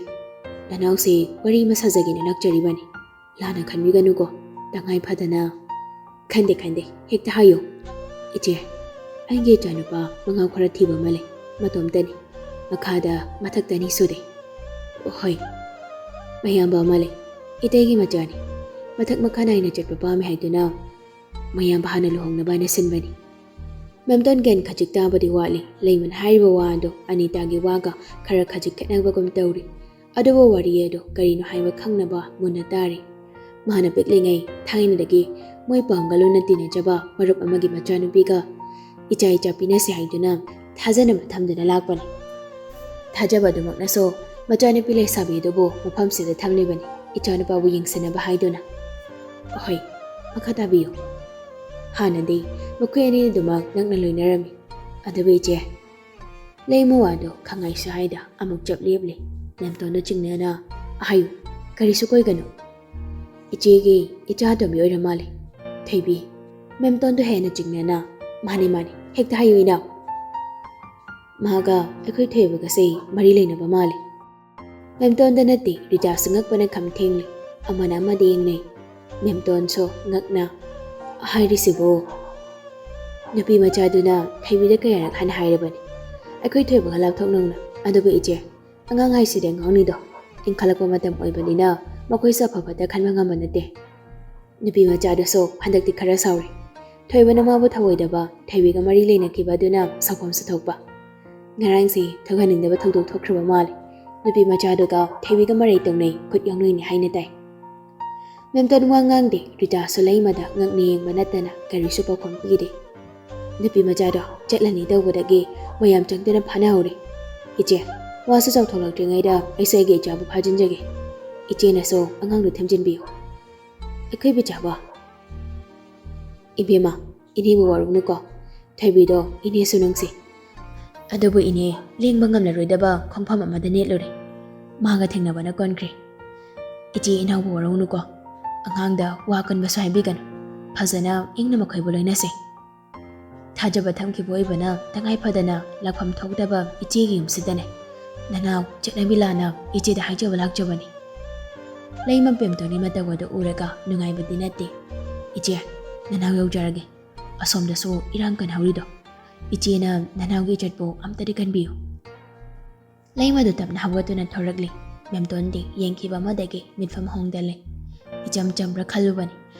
ꯅꯅꯥꯎꯁꯦ ꯋꯥꯔꯤ ꯑꯃ ꯁꯥꯖꯒꯦꯅ ꯂꯥꯛꯆꯔꯤꯕꯅꯤ꯫ ꯂꯥꯟꯅ ꯈꯟꯕꯤꯒꯅꯨꯀꯣ, ꯇꯉꯥꯏ ꯐꯗꯅ꯫" "ꯈꯟꯗꯦ, ꯈꯟꯗꯦ, ꯍꯦꯛꯇ ꯍꯥꯏꯌꯨ꯫" "ꯏꯆꯦ, ꯑꯩꯒꯤ ꯏꯆꯥꯅꯨꯄꯥ ꯃꯉꯥꯎ ꯈꯔ ꯊꯤꯕ ꯑꯃ ꯂꯩ, ꯃꯇꯣꯝꯇꯅꯤ꯫ ꯃꯈꯥꯗ, ꯃꯊꯛꯇ ꯑꯅꯤ ꯁꯨꯗꯦ꯫" "ꯍꯣꯏ, ꯃꯌꯥꯝꯕ ꯑꯃ ꯂꯩ, ꯏꯇꯩꯒꯤ ꯃꯆꯥꯅꯤ꯫ ꯃꯊꯛ ꯃꯈꯥ ꯅꯥꯏꯅ ꯆꯠꯄ ꯄꯥꯝꯃꯤ ꯍꯥꯏꯗꯨꯅ ꯃꯌꯥꯝꯕ ꯍꯥꯟꯅ ꯂꯨꯍꯣꯡꯅꯕ ꯍꯥꯏꯅ ꯁꯤꯟꯕꯅꯤ꯫" ꯃꯦꯝꯇꯣꯟ ꯒ꯭ꯌꯥꯟ ꯈꯖꯤꯛ ꯇꯥꯕꯗꯤ ꯋꯥꯠꯂꯤ꯫ ꯂꯩꯃꯅ ꯍꯥꯏꯔꯤꯕ ꯋꯥ ꯑꯗꯨ ꯑꯅꯤꯇꯥꯒꯤ ꯋꯥꯒ ꯈꯔ ꯈꯖꯤꯛ ꯈꯦꯠꯅꯕꯒꯨꯝ ꯇꯧꯔꯤ꯫ ꯑꯗꯨꯕꯨ ꯋꯥꯔꯤ ꯑꯗꯨ ꯀꯔꯤꯅꯣ ꯍꯥꯏꯕ ꯈꯪꯅꯕ ꯃꯨꯟꯅ ꯇꯥꯔꯤ꯫ ꯃꯥꯅ ꯄꯤꯛꯂꯤꯉꯩ ꯊꯥꯏꯅꯗꯒꯤ ꯃꯣꯏ ꯄꯥꯝꯒ ꯂꯨꯅ ꯇꯤꯟꯅꯖꯕ ꯃꯔꯨꯞ ꯑꯃꯒꯤ ꯃꯆꯥꯅꯨꯄꯤꯒ ꯏꯆꯥ ꯏꯆꯥ ꯄꯤꯅꯁꯤ ꯍꯥꯏꯗꯨꯅ ꯊꯥꯖꯅꯕ ꯊꯝꯗꯨꯅ ꯂꯥꯛꯄꯅꯤ꯫ ꯊꯥꯖꯕ ꯑꯗꯨꯃꯛꯅꯁꯨ ꯃꯆꯥꯅꯨꯄꯤ ꯂꯩꯁꯥꯕꯤ ꯑꯗꯨꯕꯨ ꯃꯐꯝꯁꯤꯗ ꯊꯝꯂꯤꯕꯅꯤ, ꯏꯆꯥꯅꯨꯄꯥꯕꯨ ꯌꯦꯡꯁꯤꯟꯅꯕ ꯍꯥꯏꯗꯨꯅ꯫ ꯑꯍꯣꯏ, ꯃꯈꯥ ꯇꯥꯕꯤꯌꯨ꯫ ꯍꯥꯟꯅꯗꯤ ꯃꯈꯣꯏ ꯑꯅꯤ ꯑꯗꯨꯃꯛ ꯅꯛꯅ ꯂꯣꯏꯅꯔꯝꯃꯤ꯫ ꯑꯗꯨꯕꯨ ꯏꯆꯦ, ꯂꯩꯃ ꯋꯥꯗꯣ ꯈꯪꯉꯥꯏꯁꯨ ꯍꯥꯏꯗ ꯑꯃꯨꯛ ꯆꯞ ꯂꯦꯞꯂꯦ꯫ ꯃꯦꯝꯇꯣꯟꯗ ꯆꯤꯡꯅꯅ, "ꯑꯍꯥꯏꯌꯨ, ꯀꯔꯤꯁꯨ ꯀꯣꯏꯒꯅꯨ꯫ ꯏꯆꯦꯒꯤ ꯏꯆꯥ ꯑꯇꯣꯝꯕꯤ ꯑꯣꯏꯔ ꯃꯥꯜꯂꯦ꯫ ꯊꯣꯏꯕꯤ, ꯃꯦꯝꯇꯣꯟꯗꯣ ꯍꯦꯟꯅ ꯆꯤꯡꯅꯅ, ꯃꯥꯅꯤ, ꯃꯥꯅꯤ, ꯍꯦꯛꯇ ꯍꯥꯏꯌꯨ ꯏꯅꯥꯎ꯫ ꯃꯥꯒ ꯑꯩꯈꯣꯏ ꯊꯣꯏꯕꯒꯁꯦ ꯃꯔꯤ ꯂꯩꯅꯕ ꯃꯥꯜꯂꯦ꯫" ꯃꯦꯝꯇꯣꯟꯗ ꯅꯠꯇꯦ, ꯔꯤꯇꯥꯁꯨ ꯉꯛꯄꯅ ꯈꯝ ꯊꯦꯡꯂꯦ꯫ ꯑꯃꯅ ꯑꯃꯗ ꯌꯦꯡꯅꯩ꯫ ꯃꯦꯝꯇꯣꯟꯁꯨ ꯉꯛꯅ, "ꯍꯥꯏꯔꯤꯁꯤꯕꯨ?" ꯅꯨꯄꯤ ꯃꯆꯥꯗꯨꯅ ꯊꯣꯏꯕꯤꯗ ꯀꯌꯥꯔꯛ ꯍꯟꯅ ꯍꯥꯏꯔꯕꯅꯤ, "ꯑꯩꯈꯣꯏ ꯊꯣꯏꯕꯒ ꯂꯥꯞꯊꯣꯛꯅꯧꯅ꯫ ꯑꯗꯨꯕꯨ ꯏꯆꯦ, ꯑꯉꯥꯡ ꯍꯥꯏꯁꯤꯗꯤ ꯑꯉꯥꯡꯅꯤꯗꯣ, ꯏꯟꯈꯠꯂꯛꯄ ꯃꯇꯝ ꯑꯣꯏꯕꯅꯤꯅ ꯃꯈꯣꯏꯁꯨ ꯑꯐ ꯐꯠꯇ ꯈꯟꯕ ꯉꯝꯕ ꯅꯠꯇꯦ꯫" ꯅꯨꯄꯤ ꯃꯆꯥꯗꯨꯁꯨ ꯍꯟꯗꯛꯇꯤ ꯈꯔ ꯁꯥꯎꯔꯦ꯫ ꯊꯣꯏꯕꯅ ꯃꯥꯕꯨ ꯊꯧꯑꯣꯏꯗꯕ ꯊꯣꯏꯕꯤꯒ ꯃꯔꯤ ꯂꯩꯅꯈꯤꯕ ꯑꯗꯨꯅ ꯁꯥꯎꯐꯝꯁꯨ ꯊꯣꯛꯄ꯫ ꯉꯔꯥꯡꯁꯤ ꯊꯣꯏꯍꯟꯅꯤꯡꯗꯕ ꯊꯧꯗꯣꯛ ꯊꯣꯛꯈ꯭ꯔꯕ ꯃꯥꯜꯂꯦ꯫ ꯅꯨꯄꯤ ꯃꯆꯥꯗꯨꯒ ꯊꯣꯏꯕꯤꯒ ꯃꯔꯩ ꯇꯧꯅꯩ, ꯈꯨꯠ ꯌꯥꯎꯅꯩꯅꯤ ꯍꯥꯏꯅ ꯇꯥꯏ꯫ ꯃꯦꯝꯇꯣꯟ ꯋꯥ ꯉꯥꯡꯗꯦ, ꯔꯤꯇꯥꯁꯨ ꯂꯩꯃꯗ ꯉꯛꯅ ꯌꯦꯡꯕ ꯅꯠꯇꯅ ꯀꯔꯤꯁꯨ ꯄꯥꯎꯈꯨꯝ ꯄꯤꯗꯦ꯫ ꯅꯨꯄꯤ ꯃꯆꯥꯗꯣ ꯆꯠꯂꯅꯤ ꯇꯧꯕꯗꯒꯤ ꯃꯌꯥꯝ ꯆꯪꯗꯨꯅ ꯐꯥꯅꯍꯧꯔꯦ꯫ "ꯏꯆꯦ, ꯋꯥꯁꯨ ꯆꯥꯎꯊꯣꯛꯂꯛꯇ꯭ꯔꯤꯉꯩꯗ ꯑꯩꯁꯨ ꯑꯩꯒꯤ ꯏꯆꯥꯕꯨ ꯐꯥꯖꯤꯟꯖꯒꯦ꯫ ꯏꯆꯦꯅꯁꯨ ꯑꯉꯥꯡꯗꯨ ꯊꯦꯝꯖꯤꯟꯕꯤꯌꯨ꯫" "ꯑꯩꯈꯣꯏꯕꯨ ꯆꯥꯕ?" "ꯏꯕꯦꯝꯃ, ꯏꯅꯦꯕꯨ ꯋꯥꯔꯧꯅꯨꯀꯣ꯫ ꯊꯣꯏꯕꯤꯗꯣ ꯏꯅꯦꯁꯨ ꯅꯨꯡꯁꯤ꯫ ꯑꯗꯨꯕꯨ ꯏꯅꯦ, ꯂꯦꯡꯕ ꯉꯝꯂꯔꯣꯏꯗꯕ ꯈꯣꯡꯐꯝ ꯑꯃꯗ ꯅꯦꯠꯂꯨꯔꯦ꯫ ꯃꯥꯒ ꯊꯦꯡꯅꯕꯅ ꯀꯣꯟꯈ꯭ꯔꯦ꯫ ꯏꯆꯦ ꯏꯅꯥꯎꯕꯨ ꯋꯥꯔꯧꯅꯨꯀꯣ꯫ ꯑꯉꯥꯡꯗ ꯋꯥ ꯀꯟꯕꯁꯨ ꯍꯥꯏꯕꯤꯒꯅꯨ꯫ ꯐꯖꯅ ꯏꯪꯅ ꯃꯈꯣꯏꯕꯨ ꯂꯣꯏꯅꯁꯦ꯫" ꯊꯥꯖꯕ ꯊꯝꯈꯤꯕ ꯑꯣꯏꯕꯅ ꯇꯉꯥꯏ ꯐꯗꯅ ꯂꯥꯛꯐꯝ ꯊꯣꯛꯇꯕ ꯏꯆꯦꯒꯤ ꯌꯨꯝꯁꯤꯗꯅꯦ꯫ ꯅꯅꯥꯎ ꯆꯠꯅꯕꯤ ꯂꯥꯟꯅ ꯏꯆꯦꯗ ꯍꯥꯏꯖꯕ ꯂꯥꯛꯆꯕꯅꯤ꯫ ꯂꯩꯃ ꯃꯦꯝꯇꯣꯟꯒꯤ ꯃꯇꯧ ꯑꯗꯨ ꯎꯔꯒ ꯅꯨꯡꯉꯥꯏꯕꯗꯤ ꯅꯠꯇꯦ꯫ "ꯏꯆꯦ, ꯅꯅꯥꯎ ꯌꯧꯖꯔꯒꯦ꯫ ꯑꯁꯣꯝꯗꯁꯨ ꯏꯔꯥꯡ ꯀꯟꯍꯧꯔꯤꯗꯣ꯫ ꯏꯆꯦꯅ ꯅꯅꯥꯎꯒꯤ ꯏꯖꯠꯄꯨ ꯑꯝꯇꯗꯤ ꯀꯟꯕꯤꯌꯨ꯫" ꯂꯩꯃꯗꯨ ꯇꯞꯅ ꯍꯧꯒꯠꯇꯨꯅ ꯊꯣꯔꯛꯂꯤ꯫ ꯃꯦꯝꯇꯣꯟꯗꯤ ꯌꯦꯡꯈꯤꯕ ꯑꯃꯗꯒꯤ ꯃꯤꯠꯐꯝ ꯍꯣꯡꯗꯜꯂꯦ꯫ ꯏꯆꯝ ꯆꯝꯕ꯭ꯔꯥ ꯈꯜꯂꯨꯕꯅꯤ꯫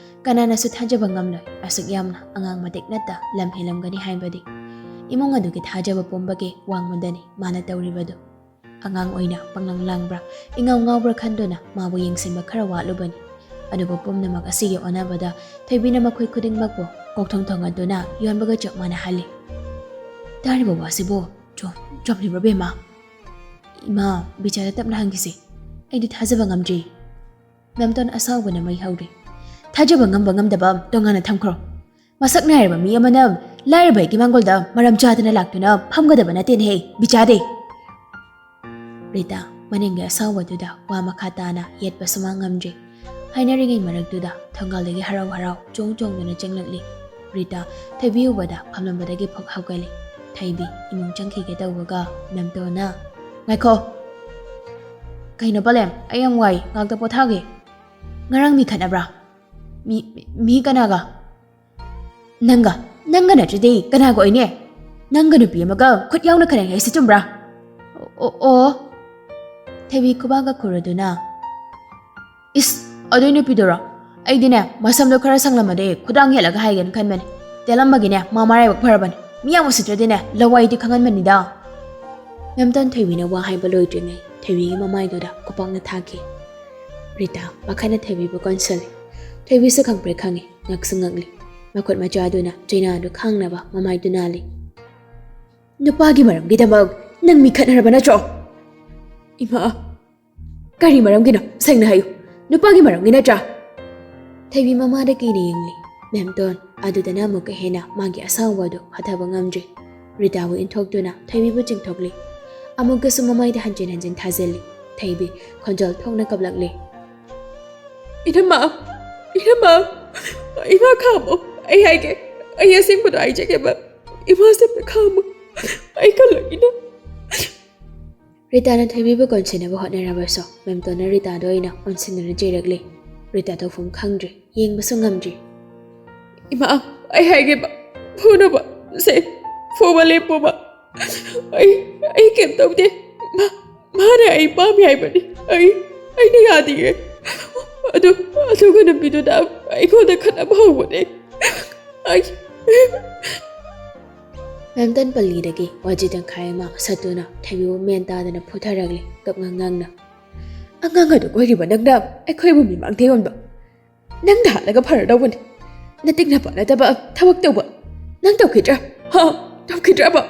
ꯀꯅꯥꯅꯁꯨ ꯊꯥꯖꯕ ꯉꯝꯂꯣꯏ, ꯑꯁꯨꯛ ꯌꯥꯝꯅ ꯑꯉꯥꯡ ꯃꯇꯤꯛ ꯅꯠꯇ ꯂꯝ ꯍꯦꯜꯂꯝꯒꯅꯤ ꯍꯥꯏꯕꯗꯤ꯫ ꯏꯃꯨꯡ ꯑꯗꯨꯒꯤ ꯊꯥꯖꯕ ꯄꯨꯝꯕꯒꯤ ꯋꯥꯡꯃꯗꯅꯤ ꯃꯥꯅ ꯇꯧꯔꯤꯕꯗꯨ꯫ ꯑꯉꯥꯡ ꯑꯣꯏꯅ ꯄꯪꯂꯪ ꯂꯥꯡꯕ꯭ꯔꯥ, ꯏꯉꯥꯎ ꯉꯥꯎꯕ꯭ꯔꯥ ꯈꯟꯗꯨꯅ ꯃꯥꯕꯨ ꯌꯦꯡꯁꯤꯟꯕ ꯈꯔ ꯋꯥꯠꯂꯨꯕꯅꯤ꯫ ꯑꯗꯨꯕꯨ ꯄꯨꯝꯅꯃꯛ ꯑꯁꯤꯒꯤ ꯑꯣꯟꯅꯕꯗ ꯊꯣꯏꯕꯤꯅ ꯃꯈꯣꯏ ꯈꯨꯗꯤꯡꯃꯛꯄꯨ ꯀꯣꯛꯊꯣꯡ ꯊꯣꯡꯒꯠꯇꯨꯅ ꯌꯣꯟꯕꯒ ꯆꯞ ꯃꯥꯟꯅꯍꯜꯂꯤ꯫ "ꯇꯥꯔꯤꯕ ꯋꯥꯁꯤꯕꯨ ꯆꯨꯝ-, ꯆꯨꯝꯂꯤꯕ꯭ꯔꯥ ꯕꯦꯝꯃ?" ꯏꯃꯥ, ꯕꯤꯆꯥꯗ ꯇꯞꯅ ꯍꯪꯈꯤꯁꯤ꯫ ꯑꯩꯗꯤ ꯊꯥꯖꯕ ꯉꯝꯗ꯭ꯔꯤ꯫ ꯃꯦꯝꯇꯣꯟ ꯑꯁꯥꯎꯕꯅ ꯃꯩ ꯍꯧꯔꯤ꯫ ꯊꯥꯖꯕ ꯉꯝꯕ ꯉꯝꯗꯕ ꯇꯣꯉꯥꯟꯅ ꯊꯝꯈ꯭ꯔꯣ꯫ ꯃꯁꯛ ꯅꯥꯏꯔꯕ ꯃꯤ ꯑꯃꯅ ꯂꯥꯏꯔꯕ ꯑꯩꯒꯤ ꯃꯥꯡꯒꯣꯜꯗ ꯃꯔꯝ ꯆꯥꯗꯅ ꯂꯥꯛꯇꯨꯅ ꯐꯝꯒꯗꯕ ꯅꯠꯇꯦꯅꯦꯍꯦ, ꯕꯤꯆꯥꯗꯦ꯫ ꯔꯤꯇꯥ ꯃꯅꯤꯡꯒꯤ ꯑꯁꯥꯎꯕꯗꯨꯗ ꯋꯥ ꯃꯈꯥ ꯇꯥꯅ ꯌꯦꯠꯄ ꯁꯨꯃꯥꯡ ꯉꯝꯗ꯭ꯔꯤ꯫ ꯍꯥꯏꯅꯔꯤꯉꯩ ꯃꯔꯛꯇꯨꯗ ꯊꯣꯡꯒꯥꯜꯗꯒꯤ ꯍꯔꯥꯎ ꯍꯔꯥꯎ ꯆꯣꯡ ꯆꯣꯡꯗꯨꯅ ꯆꯪꯂꯛꯂꯤ꯫ ꯔꯤꯇꯥ ꯊꯣꯏꯕꯤ ꯎꯕꯗ ꯐꯝꯂꯝꯕꯗꯒꯤ ꯐꯛ ꯍꯧꯒꯠꯂꯤ꯫ ꯊꯣꯏꯕꯤ ꯏꯃꯨꯡ ꯆꯪꯈꯤꯒꯦ ꯇꯧꯕꯒ ꯃꯦꯝꯇꯣꯟꯅ, "ꯉꯥꯏꯈꯣ!" "ꯀꯩꯅꯣ ꯄꯂꯦꯝ? ꯑꯩ ꯌꯥꯝ ꯋꯥꯏ, ꯉꯥꯛꯇ ꯄꯣꯊꯥꯒꯦ꯫" "ꯉꯔꯥꯡ ꯃꯤ ꯈꯠꯅꯕ꯭ꯔꯥ?" "ꯃꯤ, ꯃꯤ, ꯃꯤ ꯀꯅꯥꯒ?" "ꯅꯪꯒ, ꯅꯪꯒ ꯅꯠꯇ꯭ꯔꯗꯤ ꯀꯅꯥꯒ ꯑꯣꯏꯅꯤ? ꯅꯪꯒ ꯅꯨꯄꯤ ꯑꯃꯒ ꯈꯨꯠ ꯌꯥꯎꯅ ꯈꯠꯅꯩ ꯍꯥꯏꯁꯤ ꯆꯨꯝꯕ꯭ꯔꯥ?" "ꯑꯣ, ꯑꯣ, ꯑꯣ꯫" ꯊꯣꯏꯕꯤ ꯈꯨꯕꯥꯛꯀ ꯈꯨꯔꯗꯨꯅ, "ꯏꯁ, ꯑꯗꯨꯏ ꯅꯨꯄꯤꯗꯨꯔꯣ? ꯑꯩꯗꯤꯅꯦ, ꯃꯁꯝꯗꯣ ꯈꯔ ꯁꯪꯂꯝꯃꯗꯤ ꯈꯨꯗꯥꯡ ꯌꯦꯠꯂꯒ ꯍꯥꯏꯒꯦꯅ ꯈꯟꯕꯅꯦ꯫ ꯇꯦꯜꯂꯝꯕꯒꯤꯅꯦ, ꯃꯥ ꯃꯔꯥꯏꯕꯛ ꯐꯔꯕꯅꯦ꯫ ꯃꯤ ꯌꯥꯝ ꯎꯁꯤꯠꯇ꯭ꯔꯗꯤꯅꯦ, ꯂꯋꯥꯏꯗꯤ ꯈꯪꯍꯟꯕꯅꯤꯗ꯫" ꯃꯦꯝꯇꯣꯟ ꯊꯣꯏꯕꯤꯅ ꯋꯥ ꯍꯥꯏꯕ ꯂꯣꯏꯗ꯭ꯔꯤꯉꯩ ꯊꯣꯏꯕꯤꯒꯤ ꯃꯃꯥꯏꯗꯨꯗ ꯈꯨꯄꯥꯛꯅ ꯊꯥꯈꯤ꯫ ꯔꯤꯇꯥ ꯄꯥꯈꯠꯅ ꯊꯣꯏꯕꯤꯕꯨ ꯀꯣꯟꯁꯤꯜꯂꯤ꯫ ꯊꯣꯏꯕꯤꯁꯨ ꯈꯪꯄ꯭ꯔꯦꯛ ꯈꯪꯉꯤ, ꯉꯛꯁꯨ ꯉꯛꯂꯤ꯫ ꯃꯈꯨꯠ ꯃꯆꯥꯗꯨꯅ ꯆꯩꯅꯥꯗꯨ ꯈꯥꯡꯅꯕ ꯃꯃꯥꯏꯗꯨ ꯅꯥꯜꯂꯤ꯫ "ꯅꯨꯄꯥꯒꯤ ꯃꯔꯝꯒꯤꯗꯃꯛ ꯅꯪ ꯃꯤ ꯈꯠꯅꯔꯕ ꯅꯠꯇ꯭ꯔꯣ?" "ꯏꯃꯥ, ꯀꯔꯤ ꯃꯔꯝꯒꯤꯅꯣ? ꯁꯦꯡꯅ ꯍꯥꯏꯌꯨ꯫ ꯅꯨꯄꯥꯒꯤ ꯃꯔꯝꯒꯤ ꯅꯠꯇ꯭ꯔꯥ?" ꯊꯣꯏꯕꯤ ꯃꯃꯥꯗ ꯀꯤꯅ ꯌꯦꯡꯂꯤ꯫ ꯃꯦꯝꯇꯣꯟ ꯑꯗꯨꯗꯅ ꯑꯃꯨꯛꯀ ꯍꯦꯟꯅ ꯃꯥꯒꯤ ꯑꯁꯥꯎꯕ ꯑꯗꯨ ꯍꯟꯊꯕ ꯉꯝꯗ꯭ꯔꯤ꯫ ꯔꯤꯇꯥꯕꯨ ꯏꯟꯊꯣꯛꯇꯨꯅ ꯊꯣꯏꯕꯤꯕꯨ ꯆꯤꯡꯊꯣꯛꯂꯤ꯫ ꯑꯃꯨꯛꯀꯁꯨ ꯃꯃꯥꯏꯗ ꯍꯟꯖꯤꯟ ꯍꯟꯖꯤꯟ ꯊꯥꯖꯤꯜꯂꯤ꯫ ꯊꯣꯏꯕꯤ ꯈꯣꯟꯖꯦꯜ ꯊꯣꯛꯅ ꯀꯞꯂꯛꯂꯤ꯫ "ꯏꯅꯝꯃ, ꯏꯅꯝꯃ, ꯏꯃꯥ ꯈꯥꯝꯃꯣ꯫ ꯑꯩ ꯍꯥꯏꯒꯦ, ꯑꯩ ꯑꯁꯦꯡꯕꯗꯣ ꯍꯥꯏꯖꯒꯦꯕ꯫ ꯏꯃꯥꯁꯦ ꯑꯝꯇ ꯈꯥꯝꯃꯣ꯫ ꯑꯩ ꯀꯜꯂꯛꯏꯅ꯫" ꯔꯤꯇꯥꯅ ꯊꯣꯏꯕꯤꯕꯨ ꯀꯣꯟꯁꯤꯟꯅꯕ ꯍꯣꯠꯅꯔꯕꯁꯨ ꯃꯦꯝꯇꯣꯟꯅ ꯔꯤꯇꯥꯗ ꯑꯣꯏꯅ ꯑꯣꯟꯁꯤꯟꯗꯨꯅ ꯆꯩꯔꯛꯂꯤ꯫ ꯔꯤꯇꯥ ꯇꯧꯐꯝ ꯈꯪꯗ꯭ꯔꯤ, ꯌꯦꯡꯕꯁꯨ ꯉꯝꯗ꯭ꯔꯤ꯫ "ꯏꯃꯥ, ꯑꯩ ꯍꯥꯏꯒꯦꯕ, ꯐꯨꯅꯕ, ꯁꯦ, ꯐꯨꯕ ꯂꯦꯞꯄꯣꯕ꯫ ꯑꯩ, ꯑꯩ ꯀꯩꯝ ꯇꯧꯗꯦ꯫ ꯃꯥ, ꯃꯥꯅ ꯑꯩ ꯄꯥꯝꯃꯤ ꯍꯥꯏꯕꯅꯤ꯫ ꯑꯩ, ꯑꯩꯅ ꯌꯥꯗꯤꯌꯦ꯫ ꯑꯗꯨ, ꯑꯗꯨꯒ ꯅꯨꯄꯤꯗꯨꯅ ꯑꯩꯉꯣꯟꯗ ꯈꯠꯅꯕ ꯍꯧꯕꯅꯦ꯫ ꯑꯩ..." ꯃꯦꯝꯇꯣꯟ ꯄꯜꯂꯤꯗꯒꯤ ꯋꯥꯖꯤ ꯇꯪꯈꯥꯏ ꯑꯃ ꯁꯠꯇꯨꯅ ꯊꯣꯏꯕꯤꯕꯨ ꯃꯦꯟ ꯇꯥꯗꯅ ꯐꯨꯊꯔꯛꯂꯤ, ꯀꯞꯉꯥꯡ ꯉꯥꯡꯅ꯫ "ꯑꯉꯥꯡ ꯑꯗꯨ ꯀꯣꯏꯔꯤꯕ ꯅꯪꯅ ꯑꯩꯈꯣꯏꯕꯨ ꯃꯤꯃꯥꯡ ꯊꯦꯛꯍꯟꯕ꯫ ꯅꯪꯗ ꯍꯥꯠꯂꯒ ꯐꯔꯗꯧꯕꯅꯤ꯫ ꯅꯇꯤꯛ ꯅꯄꯥ ꯅꯠꯇꯕ ꯊꯕꯛ ꯇꯧꯕ ꯅꯪ ꯇꯧꯈꯤꯗ꯭ꯔꯥ? ꯍꯥ? ꯇꯧꯈꯤꯗ꯭ꯔꯕ?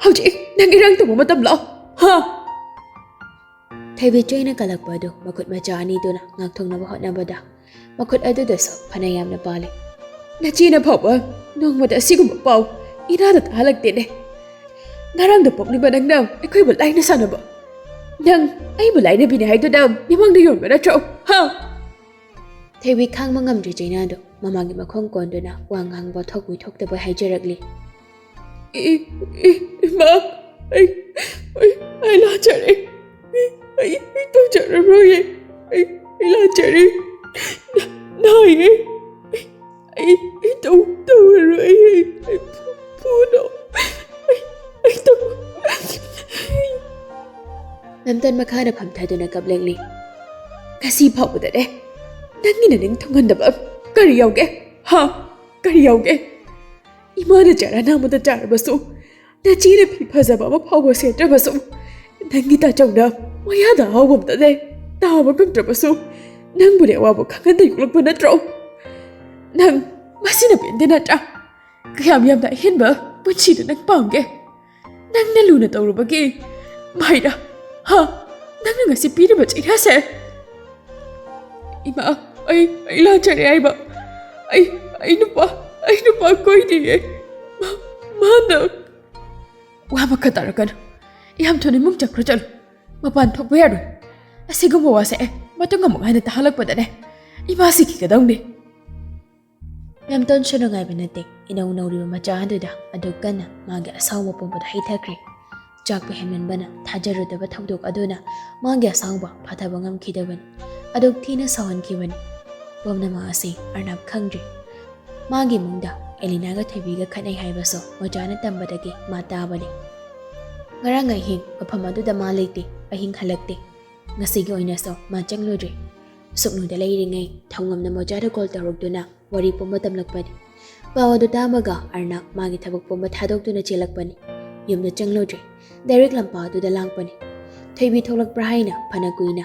ꯍꯧꯖꯤꯛ ꯅꯪ ꯏꯔꯥꯡ ꯇꯧꯕ ꯃꯇꯝꯂꯣ? ꯍꯥ?" ꯊꯣꯏꯕꯤ ꯆꯩꯅ ꯀꯜꯂꯛꯄ ꯑꯗꯨ ꯃꯈꯨꯠ ꯃꯆꯥ ꯑꯅꯤꯗꯨꯅ ꯉꯥꯛꯊꯣꯛꯅꯕ ꯍꯣꯠꯅꯕꯗ ꯃꯈꯨꯠ ꯑꯗꯨꯗꯁꯨ ꯐꯅ ꯌꯥꯝꯅ ꯄꯥꯜꯂꯤ꯫ "ꯅꯆꯦꯅ ꯐꯥꯎꯕ ꯅꯣꯡꯃꯗ ꯑꯁꯤꯒꯨꯝꯕ ꯄꯥꯎ ꯏꯔꯥꯗ ꯇꯥꯍꯜꯂꯛꯇꯦꯅꯦ꯫ ꯉꯔꯥꯡꯗ ꯄꯣꯛꯂꯤꯕ ꯅꯪꯅ ꯑꯩꯈꯣꯏꯕꯨ ꯂꯥꯏꯅ ꯁꯥꯟꯅꯕ, ꯅꯪ ꯑꯩꯕꯨ ꯂꯥꯏꯅꯕꯤꯅꯤ ꯍꯥꯏꯗꯨꯅ ꯃꯤꯃꯥꯡꯗ ꯌꯣꯟꯕ ꯅꯠꯇ꯭ꯔꯣ? ꯍꯥ?" ꯊꯣꯏꯕꯤ ꯈꯥꯡꯕ ꯉꯝꯗ꯭ꯔꯤ ꯆꯩꯅꯥꯗꯣ ꯃꯃꯥꯒꯤ ꯃꯈꯣꯡ ꯀꯣꯟꯗꯨꯅ ꯋꯥ ꯉꯥꯡꯕ ꯊꯣꯛꯄꯣꯏ ꯊꯣꯛꯇꯕꯣꯏ ꯍꯥꯏꯖꯔꯛꯂꯤ꯫ "ꯏ-, ꯏ-, ꯏꯃꯥ, ꯑꯩ, ꯑꯩ, ꯑꯩ ꯂꯥꯟꯖꯔꯦ꯫ ꯑꯩ, ꯑꯩ, ꯑꯩ ꯇꯧꯖꯔꯔꯣꯏꯌꯦ꯫ ꯑꯩ, ꯑꯩ ꯂꯥꯟꯖꯔꯦ꯫ ꯅ-, ꯅꯥꯏꯌꯦ꯫ ꯑꯩ, ꯑꯩ, ꯑꯩ ꯇꯧ-, ꯇꯧꯔꯔꯣꯏ꯫ ꯑꯩ, ꯑꯩ ꯐꯨ-, ꯐꯨꯅꯣ꯫ ꯑꯩ, ꯑꯩ ꯇꯧ-, ꯑꯩ" ꯃꯦꯝꯇꯣꯟ ꯃꯈꯥꯗ ꯐꯝꯊꯗꯨꯅ ꯀꯞꯂꯛꯂꯤ꯫ "ꯉꯁꯤ ꯐꯥꯎꯕꯗꯅꯦ ꯅꯪꯒꯤ ꯅꯅꯤꯡ ꯊꯨꯡꯍꯟꯗꯕ ꯀꯔꯤ ꯌꯥꯎꯒꯦ? ꯍꯥ? ꯀꯔꯤ ꯌꯥꯎꯒꯦ? ꯏꯃꯥꯅ ꯆꯔꯥ ꯅꯥꯝꯃꯗ ꯆꯥꯔꯕꯁꯨ, ꯅꯆꯦꯅ ꯐꯤ ꯐꯖꯕ ꯑꯃ ꯐꯥꯎꯕ ꯁꯦꯠꯇ꯭ꯔꯕꯁꯨ, ꯅꯪꯒꯤ ꯇꯥꯆꯧꯅ ꯃꯌꯥꯗ ꯑꯍꯥꯎꯕ ꯑꯝꯇꯅꯦ ꯇꯥꯕ ꯉꯝꯗ꯭ꯔꯕꯁꯨ, ꯅꯪꯕꯨꯅꯦ ꯑꯋꯥꯕ ꯈꯪꯍꯟꯗ ꯌꯣꯛꯂꯛꯄ ꯅꯠꯇ꯭ꯔꯣ? ꯅꯪ ꯃꯁꯤꯅ ꯄꯦꯟꯗꯦ ꯅꯠꯇ꯭ꯔꯥ? ꯀꯌꯥꯝ ꯌꯥꯝꯅ ꯑꯍꯦꯟꯕ ꯄꯨꯟꯁꯤꯗ ꯅꯪ ꯄꯥꯝꯒꯦ? ꯅꯪꯅ ꯂꯨꯅ ꯇꯧꯔꯨꯕꯒꯤ ꯃꯍꯩꯔꯥ? ꯍꯥ? ꯅꯪꯅ ꯉꯁꯤ ꯄꯤꯔꯤꯕ ꯆꯩꯔꯥꯁꯦ?" "ꯏꯃꯥ, ꯑꯩ, ꯑꯩ ꯂꯥꯟꯖꯔꯦ ꯍꯥꯏꯕ꯫ ꯑꯩ, ꯑꯩ ꯅꯨꯄꯥ, ꯑꯩ ꯅꯨꯄꯥ ꯀꯣꯏꯗꯤꯌꯦ꯫ ꯃꯥ-, ꯃꯥꯅ" "ꯋꯥ ꯃꯈꯥ ꯇꯥꯔꯛꯀꯅꯨ꯫ ꯌꯥꯝ ꯊꯨꯅ ꯏꯃꯨꯡ ꯆꯠꯈ꯭ꯔꯣ, ꯆꯠꯂꯣ꯫ ꯃꯄꯥꯟ ꯊꯣꯛꯄ ꯌꯥꯔꯣꯏ꯫ ꯑꯁꯤꯒꯨꯝꯕ ꯋꯥꯁꯦ ꯑꯩ ꯃꯇꯨꯡ ꯑꯃꯨꯛ ꯍꯟꯅ ꯇꯥꯍꯜꯂꯛꯄꯗꯅꯦ ꯏꯃꯥ ꯁꯤꯈꯤꯒꯗꯧꯅꯦ꯫" ꯃꯦꯝꯇꯣꯟꯁꯨ ꯅꯨꯡꯉꯥꯏꯕ ꯅꯠꯇꯦ ꯏꯅꯧ ꯅꯧꯔꯤꯕ ꯃꯆꯥ ꯑꯗꯨꯗ ꯑꯗꯨꯛ ꯀꯟꯅ ꯃꯥꯒꯤ ꯑꯁꯥꯎꯕ ꯄꯣꯝꯕꯗ ꯍꯩꯊꯈ꯭ꯔꯦ꯫ ꯆꯥꯛꯄ ꯍꯦꯟꯃꯟꯕꯅ ꯊꯥꯖꯔꯨꯗꯕ ꯊꯧꯗꯣꯛ ꯑꯗꯨꯅ ꯃꯥꯒꯤ ꯑꯁꯥꯎꯕ ꯐꯥꯊꯕ ꯉꯝꯈꯤꯗꯕꯅꯤ꯫ ꯑꯗꯨꯛ ꯊꯤꯅ ꯁꯥꯎꯍꯟꯈꯤꯕꯅꯤ꯫ ꯄꯨꯝꯅꯃꯛ ꯑꯁꯤ ꯑꯔꯅꯥꯞ ꯈꯪꯗ꯭ꯔꯤ꯫ ꯃꯥꯒꯤ ꯏꯃꯨꯡꯗ ꯑꯦꯂꯤꯅꯥꯒ ꯊꯣꯏꯕꯤꯒ ꯈꯠꯅꯩ ꯍꯥꯏꯕꯁꯨ ꯃꯣꯖꯥꯅ ꯇꯝꯕꯗꯒꯤ ꯃꯥ ꯇꯥꯕꯅꯤ꯫ ꯉꯔꯥꯡ ꯑꯍꯤꯡ ꯃꯐꯝ ꯑꯗꯨꯗ ꯃꯥ ꯂꯩꯇꯦ, ꯑꯍꯤꯡ ꯍꯜꯂꯛꯇꯦ꯫ ꯉꯁꯤꯒꯤ ꯑꯣꯏꯅꯁꯨ ꯃꯥ ꯆꯪꯂꯨꯗ꯭ꯔꯤ꯫ ꯁꯨꯛꯅꯨꯗ ꯂꯩꯔꯤꯉꯩ ꯊꯧꯉꯝꯅ ꯃꯣꯖꯥꯗ ꯀꯣꯜ ꯇꯧꯔꯛꯇꯨꯅ ꯋꯥꯔꯤ ꯄꯨꯝꯕ ꯇꯝꯂꯛꯄꯅꯤ꯫ ꯄꯥꯎ ꯑꯗꯨ ꯇꯥꯕꯒ ꯑꯔꯅꯥꯞ ꯃꯥꯒꯤ ꯊꯕꯛ ꯄꯨꯝꯕ ꯊꯥꯗꯣꯛꯇꯨꯅ ꯆꯦꯜꯂꯛꯄꯅꯤ꯫ ꯌꯨꯝꯗ ꯆꯪꯂꯨꯗ꯭ꯔꯤ꯫ ꯗꯥꯏꯔꯦꯛ ꯂꯝꯄꯥꯛ ꯑꯗꯨꯗ ꯂꯥꯛꯄꯅꯤ꯫ ꯊꯣꯏꯕꯤ ꯊꯣꯛꯂꯛꯄ꯭ꯔꯥ ꯍꯥꯏꯅ ꯐꯅ ꯀꯨꯏꯅ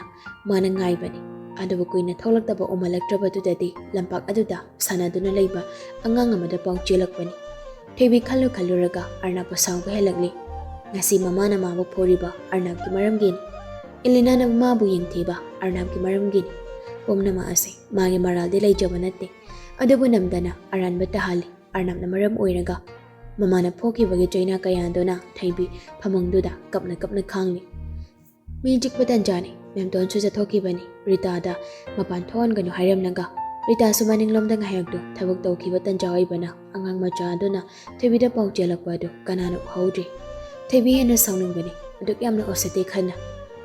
ꯃꯥꯅ ꯉꯥꯏꯕꯅꯤ꯫ ꯑꯗꯨꯕꯨ ꯀꯨꯏꯅ ꯊꯣꯛꯂꯛꯇꯕ ꯎꯃꯜꯂꯛꯇ꯭ꯔꯕꯗꯨꯗꯗꯤ ꯂꯝꯄꯥꯛ ꯑꯗꯨꯗ ꯁꯥꯟꯅꯗꯨꯅ ꯂꯩꯕ ꯑꯉꯥꯡ ꯑꯃꯗ ꯄꯥꯎ ꯆꯦꯜꯂꯛꯄꯅꯤ꯫ ꯊꯣꯏꯕꯤ ꯈꯜꯂꯨ ꯈꯜꯂꯨꯔꯒ ꯑꯔꯅꯥꯞꯄꯨ ꯁꯥꯎꯕ ꯍꯦꯜꯂꯛꯂꯤ꯫ ꯉꯁꯤ ꯃꯃꯥꯅ ꯃꯥꯕꯨ ꯐꯨꯔꯤꯕ ꯑꯔꯅꯥꯞꯀꯤ ꯃꯔꯝꯒꯤꯅꯤ꯫ ꯏꯂꯤꯅꯥꯅ ꯃꯥꯕꯨ ꯌꯦꯡꯊꯤꯕ ꯑꯔꯅꯥꯞꯀꯤ ꯃꯔꯝꯒꯤꯅꯤ꯫ ꯄꯨꯝꯅꯃꯛ ꯑꯁꯤ ꯃꯥꯒꯤ ꯃꯔꯥꯜꯗꯤ ꯂꯩꯖꯕ ꯅꯠꯇꯦ, ꯑꯗꯨꯕꯨ ꯅꯝꯗꯅ ꯑꯔꯥꯟꯕ ꯇꯥꯍꯜꯂꯤ꯫ ꯑꯔꯅꯥꯞꯅ ꯃꯔꯝ ꯑꯣꯏꯔꯒ ꯃꯃꯥꯅ ꯐꯣꯛꯈꯤꯕꯒꯤ ꯆꯩꯅꯥ ꯀꯌꯥꯗꯨꯅ ꯊꯩꯕꯤ ꯐꯃꯨꯡꯗꯨꯗ ꯀꯞꯅ ꯀꯞꯅ ꯈꯥꯡꯂꯤ꯫ ꯃꯤ ꯆꯤꯛꯄ ꯇꯟꯖꯥꯅꯤ꯫ ꯃꯦꯝꯇꯣꯟꯁꯨ ꯆꯠꯊꯣꯛꯈꯤꯕꯅꯤ꯫ ꯔꯤꯇꯥꯗ ꯃꯄꯥꯟ ꯊꯣꯛꯍꯟꯒꯅꯨ ꯍꯥꯏꯔꯝꯂꯒ ꯔꯤꯇꯥꯁꯨ ꯃꯅꯤꯡꯂꯣꯝꯗ ꯉꯥꯏꯍꯥꯛꯇꯨ ꯊꯕꯛ ꯇꯧꯈꯤꯕ ꯇꯟꯖꯥ ꯑꯣꯏꯕꯅ ꯑꯉꯥꯡ ꯃꯆꯥ ꯑꯗꯨꯅ ꯊꯣꯏꯕꯤꯗ ꯄꯥꯎ ꯆꯦꯜꯂꯛꯄ ꯑꯗꯨ ꯀꯅꯥꯅ ꯎꯍꯧꯗ꯭ꯔꯤ꯫ ꯊꯣꯏꯕꯤ ꯍꯦꯟꯅ ꯁꯥꯎꯅꯤꯡꯕꯅꯤ꯫ ꯑꯗꯨꯛ ꯌꯥꯝꯅ ꯎꯁꯤꯠꯇꯦ ꯈꯟꯅ꯫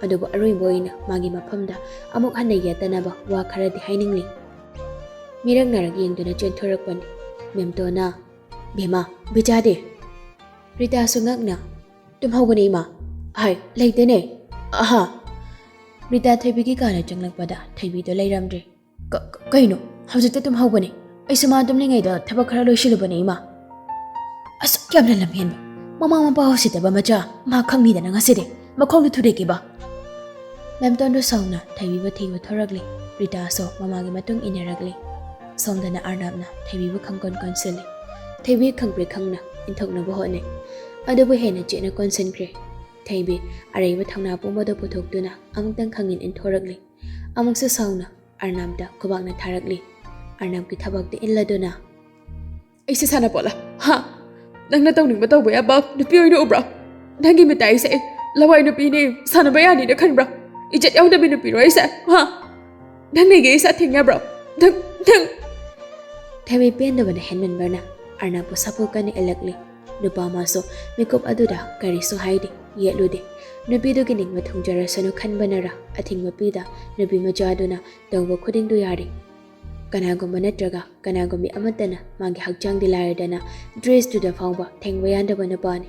ꯑꯗꯨꯕꯨ ꯑꯔꯣꯏꯕ ꯑꯣꯏꯅ ꯃꯥꯒꯤ ꯃꯐꯝꯗ ꯑꯃꯨꯛ ꯍꯟꯅ ꯌꯦꯠꯇꯅꯕ ꯋꯥ ꯈꯔꯗꯤ ꯍꯥꯏꯅꯤꯡꯂꯤ꯫ ꯃꯤꯔꯛ ꯅꯥꯔꯛ ꯌꯦꯡꯗꯨꯅ ꯆꯦꯟꯊꯣꯔꯛꯄꯅꯤ꯫ ꯃꯦꯝꯇꯣꯟꯅ, "ꯕꯦꯝꯃ, ꯕꯤꯆꯥꯗꯤ?" ꯔꯤꯇꯥꯁꯨ ꯉꯛꯅ, "ꯇꯨꯝꯍꯧꯕꯅꯦ ꯏꯃꯥ꯫ ꯍꯥꯏ, ꯂꯩꯇꯦꯅꯦ꯫ ꯑꯍꯥ!" ꯔꯤꯇꯥ ꯊꯣꯏꯕꯤꯒꯤ ꯀꯥꯗ ꯆꯪꯂꯛꯄꯗ ꯊꯣꯏꯕꯤꯗꯣ ꯂꯩꯔꯝꯗ꯭ꯔꯦ꯫ "ꯀ-, ꯀ-, ꯀꯩꯅꯣ? ꯍꯧꯖꯤꯛꯇ ꯇꯨꯝꯍꯧꯕꯅꯦ꯫ ꯑꯩꯁꯨ ꯃꯥ ꯇꯨꯝꯂꯤꯉꯩꯗ ꯊꯕꯛ ꯈꯔ ꯂꯣꯏꯁꯤꯜꯂꯨꯕꯅꯦ ꯏꯃꯥ꯫ ꯑꯁꯨꯛ ꯌꯥꯝꯅ ꯂꯝꯍꯦꯟꯕ, ꯃꯃꯥ ꯃꯄꯥ ꯎꯁꯤꯠꯇꯕ ꯃꯆꯥ, ꯃꯥ ꯈꯪꯅꯤꯗꯅ ꯉꯁꯤꯗꯤ꯫ ꯃꯈꯣꯡꯗꯨ ꯊꯨꯗꯦꯛꯀꯦꯕ!" ꯃꯦꯝꯇꯣꯟꯗꯨ ꯁꯥꯎꯅ ꯊꯣꯏꯕꯤꯕꯨ ꯊꯤꯕ ꯊꯣꯔꯛꯂꯤ꯫ ꯔꯤꯇꯥꯁꯨ ꯃꯃꯥꯒꯤ ꯃꯇꯨꯡ ꯏꯟꯅꯔꯛꯂꯤ꯫ ꯁꯣꯝꯗꯅ ꯑꯔꯅꯥꯞꯅ ꯊꯣꯏꯕꯤꯕꯨ ꯈꯪꯀꯣꯟ ꯀꯣꯟꯁꯤꯜꯂꯤ꯫ ꯊꯣꯏꯕꯤ ꯈꯪꯄ꯭ꯔꯦꯛ ꯈꯪꯅ ꯏꯟꯊꯣꯛꯅꯕ ꯍꯣꯠꯅꯩ꯫ ꯑꯗꯨꯕꯨ ꯍꯦꯟꯅ ꯆꯦꯠꯅ ꯀꯣꯟꯁꯤꯟꯈ꯭ꯔꯦ꯫ ꯊꯣꯏꯕꯤ ꯑꯔꯩꯕ ꯊꯧꯅꯥ ꯄꯨꯝꯕꯗꯨ ꯄꯨꯊꯣꯛꯇꯨꯅ ꯑꯃꯨꯛꯇꯪ ꯈꯪꯏꯟ ꯏꯟꯊꯣꯔꯛꯂꯤ꯫ ꯑꯃꯨꯛꯁꯨ ꯁꯥꯎꯅ ꯑꯔꯅꯥꯞꯇ ꯈꯨꯕꯥꯛꯅ ꯊꯥꯔꯛꯂꯤ꯫ ꯑꯔꯅꯥꯞꯀꯤ ꯊꯕꯛꯇ ꯏꯜꯂꯗꯨꯅ, "ꯑꯩꯁꯦ ꯁꯥꯟꯅꯄꯣꯠꯂ? ꯍꯥ? ꯅꯪꯅ ꯇꯧꯅꯤꯡꯕ ꯇꯧꯕ ꯌꯥꯕ ꯅꯨꯄꯤ ꯑꯣꯏꯅ ꯎꯕ꯭ꯔꯥ? ꯅꯪꯒꯤ ꯃꯤꯠꯇ ꯑꯩꯁꯦ ꯂꯋꯥꯏ ꯅꯨꯄꯤꯅꯦ, ꯁꯥꯟꯅꯕ ꯌꯥꯅꯤꯅ ꯈꯟꯕ꯭ꯔꯥ? ꯏꯖꯠ ꯌꯥꯎꯗꯕꯤ ꯅꯨꯄꯤꯔꯣ ꯑꯩꯁꯦ? ꯍꯥ? ꯅꯪ ꯂꯩꯒꯦ ꯑꯩꯁꯦ ꯑꯊꯤꯡ ꯌꯥꯕ꯭ꯔꯣ? ꯅꯪ, ꯅꯪ!" ꯊꯣꯏꯕꯤ ꯄꯦꯟꯗꯕꯅ ꯍꯦꯟꯃꯟꯕꯅ ꯑꯔꯅꯥꯞꯄꯨ ꯁꯥꯐꯨ ꯀꯟꯅ ꯏꯜꯂꯛꯂꯤ꯫ ꯅꯨꯄꯥ ꯑꯃꯁꯨ ꯃꯤꯀꯨꯞ ꯑꯗꯨꯗ ꯀꯔꯤꯁꯨ ꯍꯥꯏꯗꯦ, ꯌꯦꯠꯂꯨꯗꯦ꯫ ꯅꯨꯄꯤꯗꯨꯒꯤ ꯅꯤꯡꯕ ꯊꯨꯡꯖꯔꯁꯅꯨ ꯈꯟꯕꯅꯔ ꯑꯊꯤꯡꯕ ꯄꯤꯗ ꯅꯨꯄꯤ ꯃꯆꯥꯗꯨꯅ ꯇꯧꯕ ꯈꯨꯗꯤꯡꯗꯨ ꯌꯥꯔꯤ꯫ ꯀꯅꯥꯒꯨꯝꯕ ꯅꯠꯇ꯭ꯔꯒ ꯀꯅꯥꯒꯨꯝꯕꯤ ꯑꯃꯠꯇꯅ ꯃꯥꯒꯤ ꯍꯛꯆꯥꯡꯗꯤ ꯂꯥꯏꯔꯗꯅ ꯗ꯭ꯔꯦꯁꯇꯨꯗ ꯐꯥꯎꯕ ꯊꯦꯡꯕ ꯌꯥꯗꯕ ꯅꯨꯄꯥꯅꯤ꯫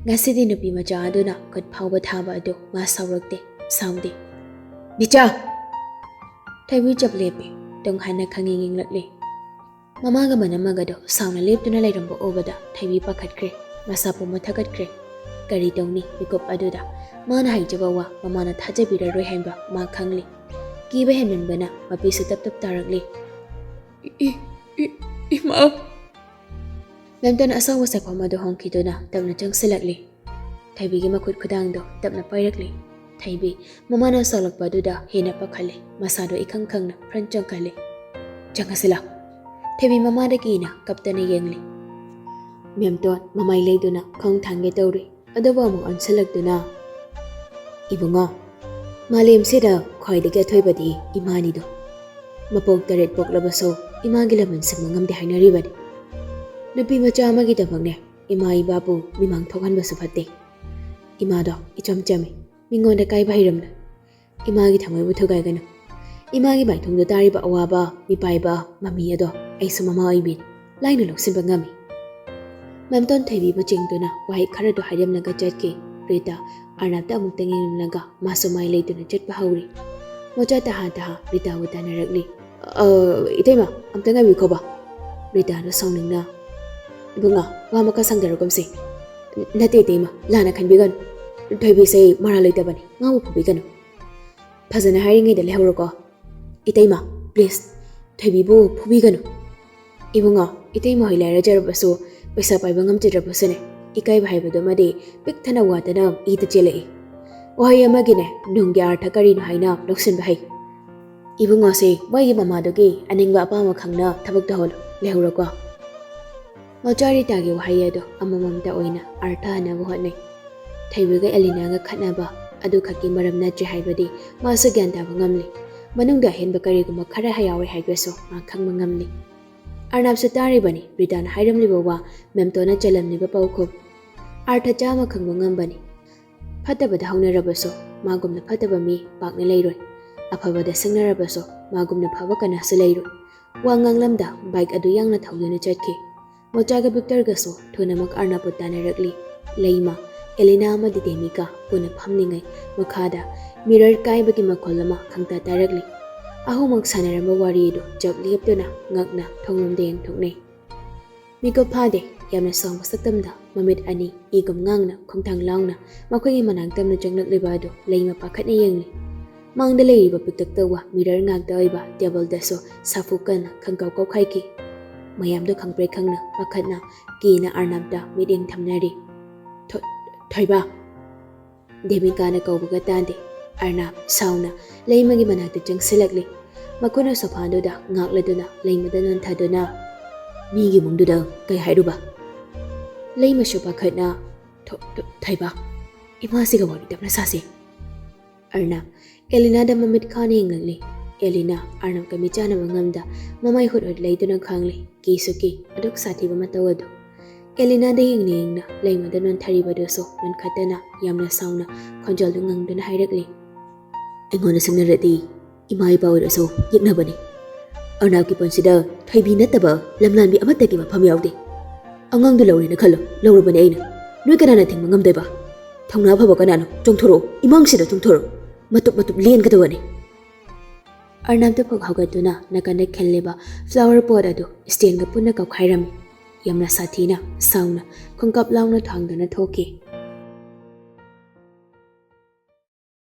ꯉꯁꯤꯗꯤ ꯅꯨꯄꯤ ꯃꯆꯥ ꯑꯗꯨꯅ ꯈꯨꯠ ꯐꯥꯎꯕ ꯊꯥꯕ ꯑꯗꯨ ꯃꯥ ꯁꯥꯎꯔꯛꯇꯦ, ꯁꯥꯎꯗꯦ꯫ "ꯕꯤꯆꯥ!" ꯊꯣꯏꯕꯤ ꯆꯞ ꯂꯦꯞꯄꯤ, ꯇꯨꯡ ꯍꯟꯅ ꯈꯪꯌꯦꯡ ꯌꯦꯡꯂꯛꯂꯤ꯫ ꯃꯃꯥꯒ ꯃꯅꯝꯃꯒꯗꯣ ꯁꯥꯎꯅ ꯂꯦꯞꯇꯨꯅ ꯂꯩꯔꯝꯕ ꯎꯕꯗ ꯊꯣꯏꯕꯤ ꯄꯥꯈꯠꯈ꯭ꯔꯦ, ꯃꯁꯥ ꯄꯨꯝꯕ ꯊꯀꯠꯈ꯭ꯔꯦ꯫ ꯀꯔꯤ ꯇꯧꯅꯤ ꯃꯤꯀꯨꯞ ꯑꯗꯨꯗ? ꯃꯥꯅ ꯍꯥꯏꯖꯕ ꯋꯥ ꯃꯃꯥꯅ ꯊꯥꯖꯕꯤꯔꯔꯣꯏ ꯍꯥꯏꯕ ꯃꯥ ꯈꯪꯂꯤ꯫ ꯀꯤꯕ ꯍꯦꯟꯃꯟꯕꯅ ꯃꯄꯤꯁꯨ ꯇꯞ ꯇꯞ ꯇꯥꯔꯛꯂꯤ꯫ "ꯏ-, ꯏ-, ꯏ-, ꯏꯃꯥ!" ꯃꯦꯝꯇꯣꯟ ꯑꯁꯥꯎꯕ ꯁꯛꯐꯝ ꯑꯗꯨ ꯍꯣꯡꯈꯤꯗꯨꯅ ꯇꯞꯅ ꯆꯪꯁꯤꯜꯂꯛꯂꯤ꯫ ꯊꯣꯏꯕꯤꯒꯤ ꯃꯈꯨꯠ ꯈꯨꯗꯥꯡꯗꯣ ꯇꯞꯅ ꯄꯥꯏꯔꯛꯂꯤ꯫ ꯊꯣꯏꯕꯤ ꯃꯃꯥꯅ ꯁꯥꯎꯂꯛꯄ ꯑꯗꯨꯗ ꯍꯦꯟꯅ ꯄꯥꯈꯠꯂꯦ꯫ ꯃꯁꯥꯗꯣ ꯏꯈꯪ ꯈꯪꯅ ꯐ꯭ꯔꯟ ꯆꯪꯈꯠꯂꯦ꯫ "ꯆꯪꯉꯁꯤ ꯂꯥꯎ꯫" ꯊꯣꯏꯕꯤ ꯃꯃꯥꯗ ꯀꯤꯅ ꯀꯞꯇꯅ ꯌꯦꯡꯂꯤ꯫ ꯃꯦꯝꯇꯣꯟ ꯃꯃꯥꯏ ꯂꯩꯗꯨꯅ ꯈꯣꯡ ꯊꯥꯡꯒꯦ ꯇꯧꯔꯤ꯫ ꯑꯗꯨꯕꯨ ꯑꯃꯨꯛ ꯑꯣꯟꯁꯤꯜꯂꯛꯇꯨꯅ, "ꯏꯕꯨꯡꯉꯣ, ꯃꯥꯂꯦꯝꯁꯤꯗ ꯈ꯭ꯋꯥꯏꯗꯒꯤ ꯑꯊꯣꯏꯕꯗꯤ ꯏꯃꯥꯅꯤꯗꯣ꯫ ꯃꯄꯣꯛ ꯇꯔꯦꯠ ꯄꯣꯛꯂꯕꯁꯨ ꯏꯃꯥꯒꯤ ꯂꯃꯟ ꯁꯤꯡꯕ ꯉꯝꯗꯦ ꯍꯥꯏꯅꯔꯤꯕꯅꯤ꯫ ꯅꯨꯄꯤ ꯃꯆꯥ ꯑꯃꯒꯤꯗꯃꯛꯅꯦ ꯏꯃꯥ ꯏꯕꯥꯕꯨ ꯃꯤꯃꯥꯡ ꯊꯣꯛꯍꯟꯕꯁꯨ ꯐꯠꯇꯦ꯫ ꯏꯃꯥꯗꯣ ꯏꯆꯝ ꯆꯝꯃꯤ, ꯃꯤꯉꯣꯟꯗ ꯀꯥꯏꯕ ꯍꯩꯔꯝꯂꯣꯏ꯫ ꯏꯃꯥꯒꯤ ꯊꯃꯣꯏꯕꯨ ꯊꯨꯒꯥꯏꯒꯅꯨ꯫ ꯏꯃꯥꯒꯤ ꯃꯥꯏꯊꯣꯡꯗ ꯇꯥꯔꯤꯕ ꯑꯋꯥꯕ, ꯃꯤꯄꯥꯏꯕ, ꯃꯃꯤ ꯑꯗꯣ ꯑꯩꯁꯨ ꯃꯃꯥ ꯑꯣꯏꯕꯤꯅꯤ, ꯂꯥꯏꯅ ꯂꯧꯁꯤꯟꯕ ꯉꯝꯃꯤ꯫" ꯃꯦꯝꯇꯣꯟ ꯊꯣꯏꯕꯤꯕꯨ ꯆꯤꯡꯗꯨꯅ ꯋꯥꯍꯩ ꯈꯔꯗꯨ ꯍꯥꯏꯔꯝꯂꯒ ꯆꯠꯈꯤ꯫ ꯔꯤꯇꯥ ꯑꯔꯅꯕꯇ ꯑꯃꯨꯛꯇꯪ ꯌꯦꯡꯂꯝꯂꯒ ꯃꯥꯁꯨ ꯃꯥꯏ ꯂꯩꯗꯨꯅ ꯆꯠꯄ ꯍꯧꯔꯤ꯫ ꯃꯣꯆꯥ ꯇꯍꯥ ꯇꯍꯥ ꯔꯤꯇꯥꯕꯨ ꯇꯥꯟꯅꯔꯛꯂꯤ꯫ "ꯑ, ꯏꯇꯩꯃ, ꯑꯝꯇ ꯉꯥꯏꯕꯤꯈꯣꯕ꯫" ꯔꯤꯇꯥꯗꯣ ꯁꯥꯎꯅꯤꯡꯅ, "ꯏꯕꯨꯡꯉꯣ, ꯋꯥ ꯃꯈꯥ ꯁꯥꯡꯊꯔꯒꯨꯝꯁꯤ꯫" "ꯅꯠꯇꯦ ꯏꯇꯩꯃ, ꯂꯥꯟꯅ ꯈꯟꯕꯤꯒꯅꯨ꯫ ꯊꯣꯏꯕꯤꯁꯦ ꯃꯔꯥꯜ ꯂꯩꯇꯕꯅꯤ, ꯉꯥꯎꯕ ꯐꯨꯕꯤꯒꯅꯨ꯫" "ꯐꯖꯅ ꯍꯥꯏꯔꯤꯉꯩꯗ ꯂꯩꯍꯧꯔꯣꯀꯣ꯫ ꯏꯇꯩꯃ, please, ꯊꯣꯏꯕꯤꯕꯨ ꯐꯨꯕꯤꯒꯅꯨ꯫" "ꯏꯕꯨꯡꯉꯣ, ꯏꯇꯩꯃ ꯍꯣꯏ ꯂꯥꯏꯔꯖꯔꯕꯁꯨ ꯄꯩꯁꯥ ꯄꯥꯏꯕ ꯉꯝꯖꯗ꯭ꯔꯕꯁꯨꯅꯦ, ꯏꯀꯥꯏꯕ ꯍꯥꯏꯕꯗꯨꯃꯗꯤ ꯄꯤꯛ ꯊꯟꯅ ꯋꯥꯠꯇꯅ ꯏꯗ ꯆꯦꯜꯂꯛꯏ꯫ ꯋꯥꯍꯩ ꯑꯃꯒꯤꯅꯦ ꯅꯨꯡꯒꯤ ꯑꯥꯔꯊ ꯀꯔꯤꯅꯣ ꯍꯥꯏꯅ ꯂꯧꯁꯤꯟꯕ ꯍꯩ꯫ ꯏꯕꯨꯡꯉꯣꯁꯦ ꯃꯣꯏꯒꯤ ꯃꯃꯥꯗꯨꯒꯤ ꯑꯅꯤꯡꯕ ꯑꯄꯥꯝꯕ ꯈꯪꯅ ꯊꯕꯛ ꯇꯧꯍꯜꯂꯨ, ꯂꯩꯍꯧꯔꯣꯀꯣ꯫" ꯃꯣꯆꯥ ꯔꯤꯇꯥꯒꯤ ꯋꯥꯍꯩ ꯑꯗꯣ ꯑꯃꯃꯝꯇ ꯑꯣꯏꯅ ꯑꯥꯔꯊ ꯍꯟꯅꯕ ꯍꯣꯠꯅꯩ꯫ ꯊꯣꯏꯕꯤꯒ ꯑꯦꯂꯤꯅꯥꯒ ꯈꯠꯅꯕ ꯑꯗꯨꯈꯛꯀꯤ ꯃꯔꯝ ꯅꯠꯇ꯭ꯔꯦ ꯍꯥꯏꯕꯗꯤ ꯃꯥꯁꯨ ꯒ꯭ꯌꯥꯟ ꯇꯥꯕ ꯉꯝꯂꯤ꯫ ꯃꯅꯨꯡꯗ ꯑꯍꯦꯟꯕ ꯀꯔꯤꯒꯨꯝꯕ ꯈꯔ ꯌꯥꯎꯔꯦ ꯍꯥꯏꯕꯁꯨ ꯃꯥ ꯈꯪꯕ ꯉꯝꯂꯤ꯫ ꯑꯔꯅꯕꯁꯨ ꯇꯥꯔꯤꯕꯅꯤ ꯔꯤꯇꯥꯅ ꯍꯥꯏꯔꯝꯂꯤꯕ ꯋꯥ, ꯃꯦꯝꯇꯣꯟꯅ ꯆꯜꯂꯝꯂꯤꯕ ꯄꯥꯎꯈꯨꯝ꯫ ꯑꯥꯔꯊ ꯆꯥꯝꯃ ꯈꯪꯕ ꯉꯝꯕꯅꯤ꯫ ꯐꯠꯇꯕꯗ ꯍꯧꯅꯔꯕꯁꯨ ꯃꯥꯒꯨꯝꯅ ꯐꯠꯇꯕ ꯃꯤ ꯄꯥꯛꯅ ꯂꯩꯔꯣꯏ꯫ ꯑꯐꯕꯗ ꯁꯤꯡꯅꯔꯕꯁꯨ ꯃꯥꯒꯨꯝꯅ ꯐꯕ ꯀꯅꯥꯁꯨ ꯂꯩꯔꯣꯏ꯫ ꯋꯥ ꯉꯥꯡꯂꯝꯗ ꯕꯥꯏꯛ ꯑꯗꯨ ꯌꯥꯡꯅ ꯊꯧꯗꯨꯅ ꯆꯠꯈꯤ꯫ ꯃꯣꯆꯥꯒ ꯕꯤꯛꯇꯔꯒꯁꯨ ꯊꯨꯅꯃꯛ ꯑꯔꯅꯕꯄꯨ ꯇꯥꯟꯅꯔꯛꯂꯤ꯫ ꯂꯩꯃ, ꯑꯦꯂꯤꯅꯥ ꯑꯃꯗꯤ ꯗꯦꯃꯤꯀꯥ ꯄꯨꯟꯅ ꯐꯝꯂꯤꯉꯩ ꯃꯈꯥꯗ ꯃꯤꯔꯔ ꯀꯥꯏꯕꯒꯤ ꯃꯈꯣꯜ ꯑꯃ ꯈꯪꯇꯥ ꯇꯥꯔꯛꯂꯤ꯫ ꯑꯍꯨꯝꯃꯛ ꯁꯥꯟꯅꯔꯝꯕ ꯋꯥꯔꯤ ꯑꯗꯨ ꯆꯞ ꯂꯦꯞꯇꯨꯅ ꯉꯛꯅ ꯊꯣꯡꯂꯣꯝꯗ ꯌꯦꯡꯊꯣꯛꯅꯩ꯫ ꯃꯤꯀꯨꯞ ꯐꯥꯗꯦ, ꯌꯥꯝꯅ ꯁꯥꯡꯕ ꯁꯛꯇꯝꯗ ꯃꯃꯤꯠ ꯑꯅꯤ ꯏꯒꯨꯝ ꯉꯥꯡꯅ ꯈꯣꯡꯊꯥꯡ ꯂꯥꯎꯅ ꯃꯈꯣꯏꯒꯤ ꯃꯅꯥꯛ ꯇꯝꯅ ꯆꯪꯂꯛꯂꯤꯕ ꯑꯗꯨ ꯂꯩꯃ ꯄꯥꯈꯠꯅ ꯌꯦꯡꯂꯤ꯫ ꯃꯥꯡꯗ ꯂꯩꯔꯤꯕ ꯄꯤꯛꯇꯛ ꯇꯧꯕ ꯃꯤꯔꯔ ꯉꯥꯛꯇ ꯑꯣꯏꯕ ꯇꯦꯕꯜꯗꯁꯨ ꯁꯥꯐꯨ ꯀꯟꯅ ꯈꯪꯀꯥꯎ ꯀꯥꯎꯈꯥꯏꯈꯤ꯫ ꯃꯌꯥꯝꯗꯣ ꯈꯪꯄ꯭ꯔꯦꯛ ꯈꯪꯅ ꯄꯥꯈꯠꯅ ꯀꯤꯅ ꯑꯔꯅꯕꯇ ꯃꯤꯠꯌꯦꯡ ꯊꯝꯅꯔꯤ꯫ "ꯊꯣ-, ꯊꯣꯏꯕ!" ꯗꯦꯕꯤꯀꯥꯅ ꯀꯧꯕꯒ ꯇꯥꯗꯦ꯫ ꯑꯔꯅꯥꯕ ꯁꯥꯎꯅ ꯂꯩꯃꯒꯤ ꯃꯅꯥꯛꯇ ꯆꯪꯁꯤꯜꯂꯛꯂꯤ꯫ ꯃꯈꯨꯠꯅ ꯁꯣꯐꯥꯗꯨꯗ ꯉꯥꯛꯂꯗꯨꯅ ꯂꯩꯃꯗ ꯅꯣꯟꯊꯗꯨꯅ, "ꯃꯤꯒꯤ ꯏꯃꯨꯡꯗꯨꯗ ꯀꯩ ꯍꯥꯏꯔꯨꯕ?" ꯂꯩꯃꯁꯨ ꯄꯥꯈꯠꯅ, "ꯊꯣ-, ꯊꯣ-, ꯊꯣꯏꯕ, ꯏꯃꯥꯁꯤꯒ ꯋꯥꯔꯤ ꯇꯞꯅ ꯁꯥꯁꯦ꯫" ꯑꯔꯅꯥꯕ ꯑꯦꯂꯤꯅꯥꯗ ꯃꯃꯤꯠ ꯈꯥꯅ ꯌꯦꯡꯂꯛꯂꯤ꯫ ꯑꯦꯂꯤꯅꯥ ꯑꯔꯅꯥꯕꯀ ꯃꯤꯆꯥꯟꯅꯕ ꯉꯝꯗ ꯃꯃꯥꯏ ꯍꯨꯠ ꯍꯨꯠ ꯂꯩꯗꯨꯅ ꯈꯥꯡꯂꯤ꯫ ꯀꯤꯁꯨ ꯀꯤ ꯑꯗꯨꯛ ꯁꯥꯊꯤꯕ ꯃꯇꯧ ꯑꯗꯨ꯫ ꯑꯦꯂꯤꯅꯥꯗ ꯌꯦꯡꯅ ꯌꯦꯡꯅ ꯂꯩꯃꯗ ꯅꯣꯟꯊꯔꯤꯕꯗꯨꯁꯨ ꯅꯣꯟꯈꯠꯇꯅ ꯌꯥꯝꯅ ꯁꯥꯎꯅ ꯈꯣꯟꯖꯦꯜꯗꯨ ꯉꯪꯗꯨꯅ ꯍꯥꯏꯔꯛꯂꯤ, "ꯑꯩꯉꯣꯟꯗ ꯁꯤꯡꯅꯔꯗꯤ ꯏꯃꯥ ꯏꯄꯥ ꯑꯣꯏꯔꯁꯨ ꯌꯦꯛꯅꯕꯅꯤ꯫ ꯑꯔꯅꯥꯕꯀꯤ ꯄꯨꯟꯁꯤꯗ ꯊꯣꯏꯕꯤ ꯅꯠꯇꯕ ꯂꯝꯂꯥꯟꯕꯤ ꯑꯃꯠꯇꯒꯤ ꯃꯐꯝ ꯌꯥꯎꯗꯦ꯫ ꯑꯉꯥꯡꯗꯨ ꯂꯧꯔꯦꯅ ꯈꯜꯂꯣ, ꯂꯧꯔꯕꯅꯤ ꯑꯩꯅ꯫ ꯅꯣꯏ ꯀꯅꯥꯅ ꯊꯤꯡꯕ ꯉꯝꯗꯣꯏꯕ? ꯊꯧꯅꯥ ꯐꯕ ꯀꯅꯥꯅꯣ? ꯆꯣꯡꯊꯣꯔꯛꯑꯣ, ꯏꯃꯥꯡꯁꯤꯗ ꯆꯣꯡꯊꯣꯔꯛꯑꯣ꯫ ꯃꯇꯨꯞ ꯃꯇꯨꯞ ꯂꯦꯟꯒꯗꯕꯅꯤ꯫" ꯑꯔꯅꯥꯕꯇ ꯐꯥꯎ ꯍꯧꯒꯠꯇꯨꯅ ꯅꯥꯀꯟꯗ ꯈꯤꯜꯂꯤꯕ ꯐ꯭ꯂꯥꯋꯔ ꯄꯣꯠ ꯑꯗꯨ ꯁ꯭ꯇꯦꯟꯒ ꯄꯨꯟꯅ ꯀꯥꯎꯈꯥꯏꯔꯝꯃꯤ꯫ ꯌꯥꯝꯅ ꯁꯥꯊꯤꯅ, ꯁꯥꯎꯅ, ꯈꯣꯡꯀꯥꯞ ꯂꯥꯎꯅ ꯊꯥꯡꯗꯨꯅ ꯊꯣꯛꯈꯤ꯫